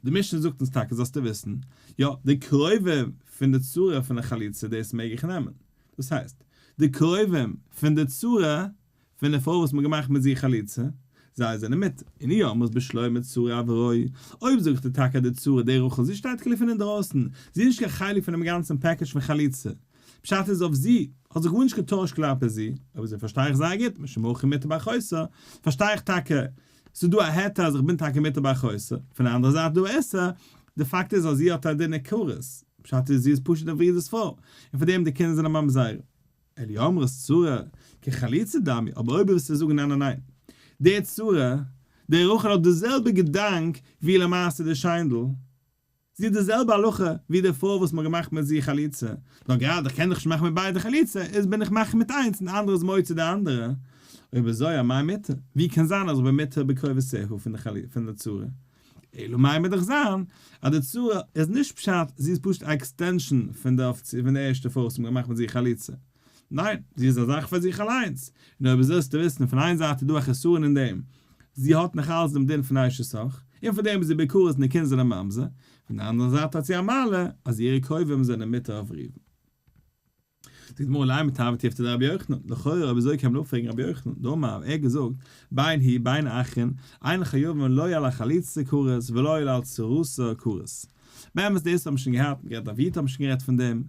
די משנה זאגט אונז טאקע זאלסטו וויסן, יא, די קרובים פון די צרה פון די חליצה דאס מעג איך נעמען, דאס הייסט, די קרובים פון די צרה פון די פרוי וואס מ'האט געמאכט מיט זי חליצה, זיי זענען מותר, און אי אמרת בשלמא צרה עברוה, אויב זאגסטו טאקע אז די צרה, די רחל, זי שטייט כאילו פון אינדרויסן, זי איז נישט קיין חלק פונעם גאנצן package פון חליצה, פשט איז אויף זי האט זיך גארנישט געטוישט כלפי זי, אויב אזוי פארשטיי איך זייער גוט, משום הכי מותר באחותה, פארשטיי איך טאקע, ס'איז דא א היתר אז איך בין טאקע מותר באחותה, פון די אנדערע זייט איז דא א איסור, די פאקט איז אז זי האט א דין כרת, פשט איז זי איז פשוט א ברודער'ס פרוי, און פאר דעם די קינדער זענען ממזרים. אלא אי אמרת צרה כחליצה דמיא, אבער אויב ווילסטו זאגן ניין ניין ניין, די צרה, די רחל האט די זעלבע געדאנק ווי למעשה די שיינדל, זי האט די זעלבע הלכה ווי די פרוי וואס מ'האט געמאכט מיט זי חליצה, נאר גראדע איך קען דאך נישט מאכן מיט ביידע חליצה, איז בין איך מאכן מיט איינס און די אנדערע איז מוציא די אנדערע, אויב אזוי אמאי מותר, ווי קען זיין אז איך בין מותר בקרובותיה פון די צרה? אלא מאי מוז דאך זיין אז די צרה איז נישט פשט זי איז פשוט א extension פון די פון די ערשטע פרוי וואס מ'האט געמאכט מיט זי חליצה, ניין, זי איז א זאך פאר זיך אליינס, און אויב אזוי זאלסטו וויסן פון איין זייט איז דא א חסרון אין דעם, זי האט נאך אלץ דעם דין פון אשת אח, און פאר דעם איז זי בכרת און די קינדער זענען ממזר, פון די אנדערע זייט האט זי א מעלה אז אירע קרובים זענען מותר אויף ראובן. זאגט די גמרא לימא תיהוי תיובתא דרבי יוחנן, לכאורה אויב אזוי קען מען אפפרעגן רבי יוחנן, דאמר ער האט געזאגט, בין היא בין אחין, אין חייבין לא על החליצה כרת ולא על צרתה כרת. באמת דאס האבן מיר שוין געהאט, גערעדט אויף יוטוב האבן מיר שוין גערעדט פון דעם,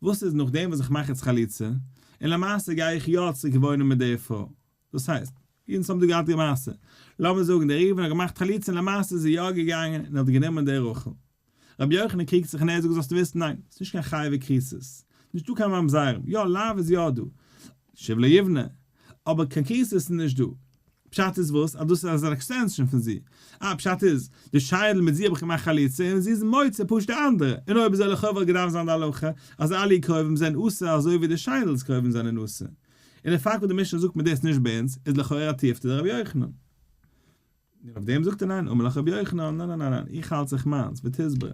וואס איז נאכדעם וואס איך מאך יעצט חליצה, און למעשה גיי איך יא צוריק וואוינען מיט די פרוי, דאס הייסט, אונז האבן דא געהאט די מעשה, לאמיר זאגן דער ראובן האט געמאכט חליצה און למעשה איז ער יא געגאנגען און האט גענומען די רחל. רבי יוחנן קריגט זיך און ער זאגט זאלסטו וויסן ניין, ס'איז נישט קיין חייבי כריתות, נישטא קיין ממזרים, יא לאו איז יא דא, שוב לא יבנה, אבער קיין כריתות איז נישט דא. פשט איז וואס? אז דאס איז אן extension פון זי. אה, פשט איז, די שיידל מיט זי האב איך געמאכט חליצה און זי איז מוציא פשוט די אנדערע, און אויב אזוי לכאו' וואלט געדארפט זיין די הלכה אז אלע איר קרובים זענען אסור אזוי ווי די שיינדל'ס קרובים זענען אסור. און די פאקט וואס די משנה זאגט מיר דאס נישט ביי אונז איז לכאורה א תיובתא דרבי יוחנן. און אויף דעם זאגט ער ניין, אמר לך רבי יוחנן, ניין ניין ניין ניין, איך האלט זיך מיינס, ותסברא.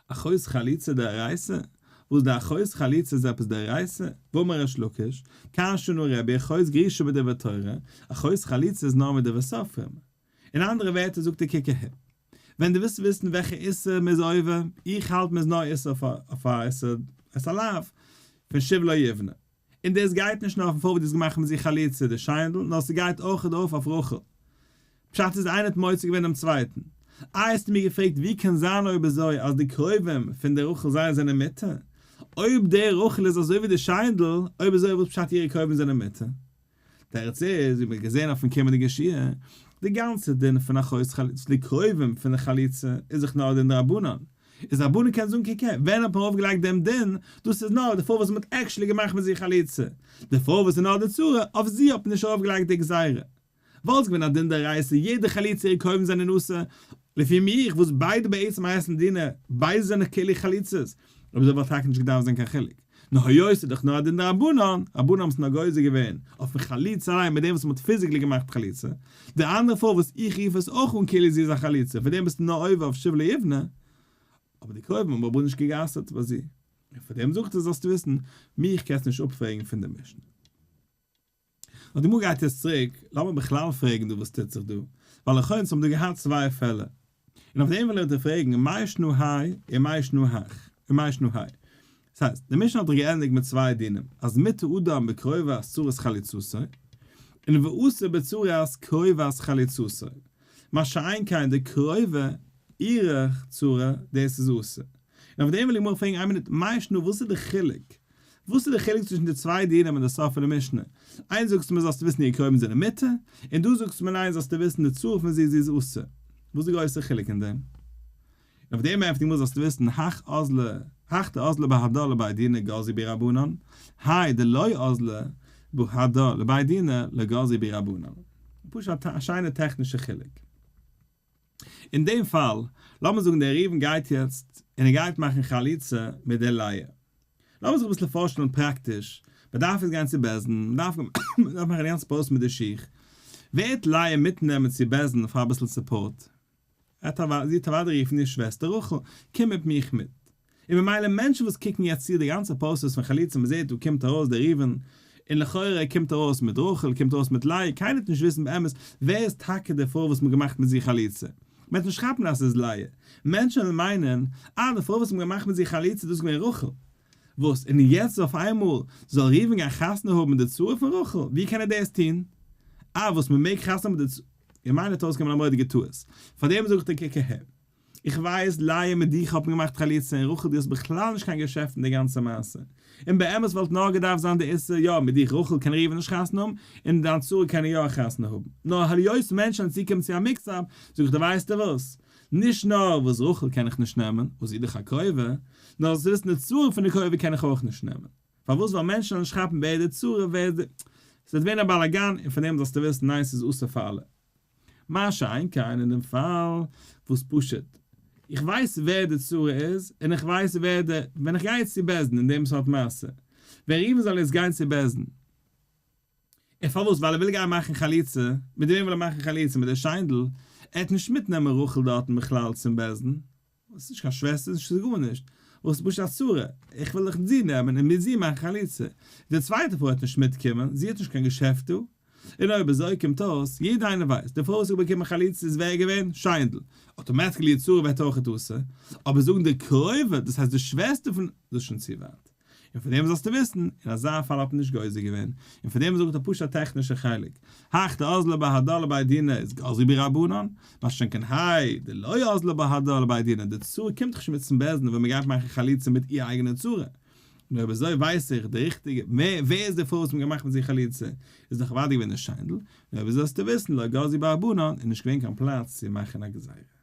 אחות חליצה דאורייתא? וואס די אחות חליצה איז עפעס דאורייתא? ואמר ריש לקיש, כאן שנה רבי אחות גרושה בדברי תורה, אחות חליצה איז נאר מדברי סופרים. אין אנדערע ווערטער זאגט ער קוק אהער, ווען דו ווילסט וויסן וועלכע איסור מ'איז עובר, איך האלט מ'איז נאר איסור אויף א איסור את הלאו פון שוב לא יבנה. און דאס גייט נישט נאר אויפן פרוי וואס דו האסט געמאכט מיט זי חליצה די שיינדל, נאר ס'גייט אויכעט אויף אויף רחל. פשט איז איינער האט מוציא געווען דעם צווייטן. איי האסטו מיר געפרעגט ווי קען זיין אויב אזוי אז די קרובים פון די רחל זיי זענען מותר? אויב די רחל איז אזוי ווי די שיינדל, אויב אזוי וואס פשט אירע קרובים זענען מותר? תירוץ איז, ווי מ'האט געזען אויפן קומענדיגע שיעור, די גאנצע דין פון אחות חליצה, די קרובים פון די חליצה, איז דאך נאר דין דרבנן. איז רבנן קען זאגן קוק הער, ווען האט מען ארויפגעלייגט דעם דין, דאס איז נאר די פרוי וואס מ'האט actually געמאכט מיט זי חליצה, די פרוי וואס איז נאר די צרה, אויף זי האט מען נישט ארויפגעלייגט די גזירה. וואלט געווען א דין דאורייתא יעדע חליצה איר קרובים זענען אסור. לפי מיך וואס ביידע בעצם הייסן דינה, ביידע זענען כאילו חליצות, אויב אזוי וואלט טאקע נישט געדארפט זיין קיין חילוק. נאר היות ס'איז דאך נאר א דין דרבנן, רבנן האבן עס נאר גוזר געווען אויפן חליצה אליין מיט דעם וואס מ'האט physically געמאכט חליצה, די אנדערע פרוי וואס איך רוף עס אויך אן כאילו זי איז א חליצה, פאר דעם ביסטו נאר עובר אויף שוב לא יבנה, אבער די קרובים האבן רבנן נישט גע'אסר'ט ביי זי. און פאר דעם זאגט ער זאלסטו וויסן, מיך קענסטו נישט אפפרעגן פון די משנה. נאר די גמרא גייט יעצט צוריק, לאמיר בכלל פרעגן דא וואס טוט זיך דא, ווייל לכאו' אונז האבן דא געהאט צוויי פעלער, און אויף דעם וויל איך דיר פרעגן, מאי שנא האי און מאי שנא הך, און מאי שנא האי. דאס הייסט, די משנה האט דאך געענדיגט מיט צוויי דינים, אז מותר אדם בקרובת צרת חליצתו, און ואסור בצרת קרובת חליצתו. מה שאין כן די קרובה אירע צרה, דאס איז אסור. און אויף דעם וויל די גמרא פרעגן איין מינוט, מאי שנא וואס איז די חילוק? וואס איז די חילוק צווישן די צוויי דינים אין די סוף פון די משנה? איינס זאגסטו מיר זאלסטו וויסן איר קרובים זענען מותר, און דא זאגסטו מיר ניין זאלסטו וויסן די צרה פון זי זי איז אסור. וואס איז די גרויסע חילוק אין דעם? און אויף דעם ענטפערט די גמרא זאלסטו וויסן הך אזלא הך דאזלא בהדה לבי דינא גזרו בהו רבנן, האי דלא אזלא בהדה לבי דינא לא גזרו בהו רבנן. פשוט א שיינע טעכנישע חילוק. אין דעם פאל, לאמיר זאגן דער ראובן גייט יעצט און ער גייט מאכן חליצה מיט דער לאה. לאמיר זיך אביסל פארשטעלן פראקטיש, מען דארף יעצט גיין צו בית דין, מען דארף מען דארף מאכן די גאנצע process מיט די שיך, ווער וועט לאה מיטנעמען צו בית דין פאר אביסל support? זי האט אוודאי גערופן איר שוועסטער רחל, קום מיט מיך מיט. און ממילא מענטשן וואס קוקן יעצט צו די גאנצע process פון חליצה מען זעט דא קומט ארויס דער ראובן, און לכאורה ער קומט ארויס מיט רחל, קומט ארויס מיט לאה, קיינער וועט נישט וויסן באמת ווער איז טאקע די פרוי וואס מען האט געמאכט מיט זי חליצה, מען וועט נישט כאפן אז ס'איז לאה, מענטשן וועלן מיינען אה די פרוי וואס מען האט געמאכט מיט זי חליצה דאס איז געווען רחל, וואס און יעצט אויף איינמאל זאל ראובן גיין חתונה האבן מיט די צרה פון רחל, ווי קען ער דאס טון? אה וואס מען מעג חתונה האבן מיט די צרה, איך מיין ער האט אויסגענומען א מורא'דיגע טעות, פארדעם זאגט ער קוק אהער. איך ווייס, לאה מיט דיך האט מען געמאכט חליצה און רחל דו האסט בכלל נישט קיין געשעפט אין די גאנצע מעשה. און באמת וואלט נאר געדארפט זיין די איסור יא מיט דיך רחל קען ראובן נישט חתונה האבן און דיין צרה קען ער יא חתונה האבן. נאר היות מענטשן וועלן צוקומען צו א mix-up זאג איך דיר ווייסטו וואס? נישט נאר וואס רחל קען איך נישט נעמען, וואס זי איז דאך א קרובה, נאר זאלסט וויסן די צרה פון די קרובה קען איך אויך נישט נעמען. פארוואס ווייל מענטשן וועלן נישט כאפן ווער איז די צרה ווער איז די. ס'וועט ווערן א באלאגאן און פון דעם זאלסטו וויסן ניין ס'איז אסור פאר אלע. מה שאין כן אין דעם פאל וואס פשוט איך ווייס ווער די צרה איז און איך ווייס ווער די ווען איך גיי יעצט צו בית דין אין דעם סארט מעשה ווען ראובן זאל יעצט גיין צו בית דין און פארוואס ווייל ער וויל גיין מאכן חליצה מיט וועם וויל ער מאכן חליצה מיט די שיינדל ער וועט נישט מיטנעמען רחל דארטן בכלל צום בית דין ס'איז נישט קיין שוועסטער, ס'איז נישט גארנישט, וואס איז פשוט א צרה, איך וויל דאך זי נעמען און מיט זי מאכן חליצה, די צווייטע פרוי וועט נישט מיטקומען, זי האט נישט קיין געשעפט דא, און אויב אזוי קומט אויס, יעדער איינער ווייסט, די פרוי וואס האט באקומען חליצה איז ווער געווען? שיינדל, automatically איר צרה ווערט אויכעט אסור, אבער זאגן די קרובה, דאס הייסט די שוועסטער פון, דאס איז שוין צו ווייט. און פון דעם זאלסטו וויסן, אין אזא פאל האט מען נישט גוזר געווען, און פון דעם זאגט ער פשוט א טעכנישע חלק, הך דאזלא בהדה לבי דינא איז גזרו בהו רבנן, מה שאין כן האי דלא אזלא בהדה לבי דינא, די צרה קומט דאך נישט מיט צום בית דין ווען מען גייט מאכן חליצה מיט איר אייגענע צרה, און אויב אזוי ווייס איך די ריכטיגע, ווער איז די פרוי וואס מען האט געמאכט מיט זי חליצה, איז דאך אוודאי געווען די שיינדל, און אויב אזוי זאלסטו וויסן לא גזרו בהו רבנן איז נישט געווען קיין פלאץ צו מאכן א גזירה.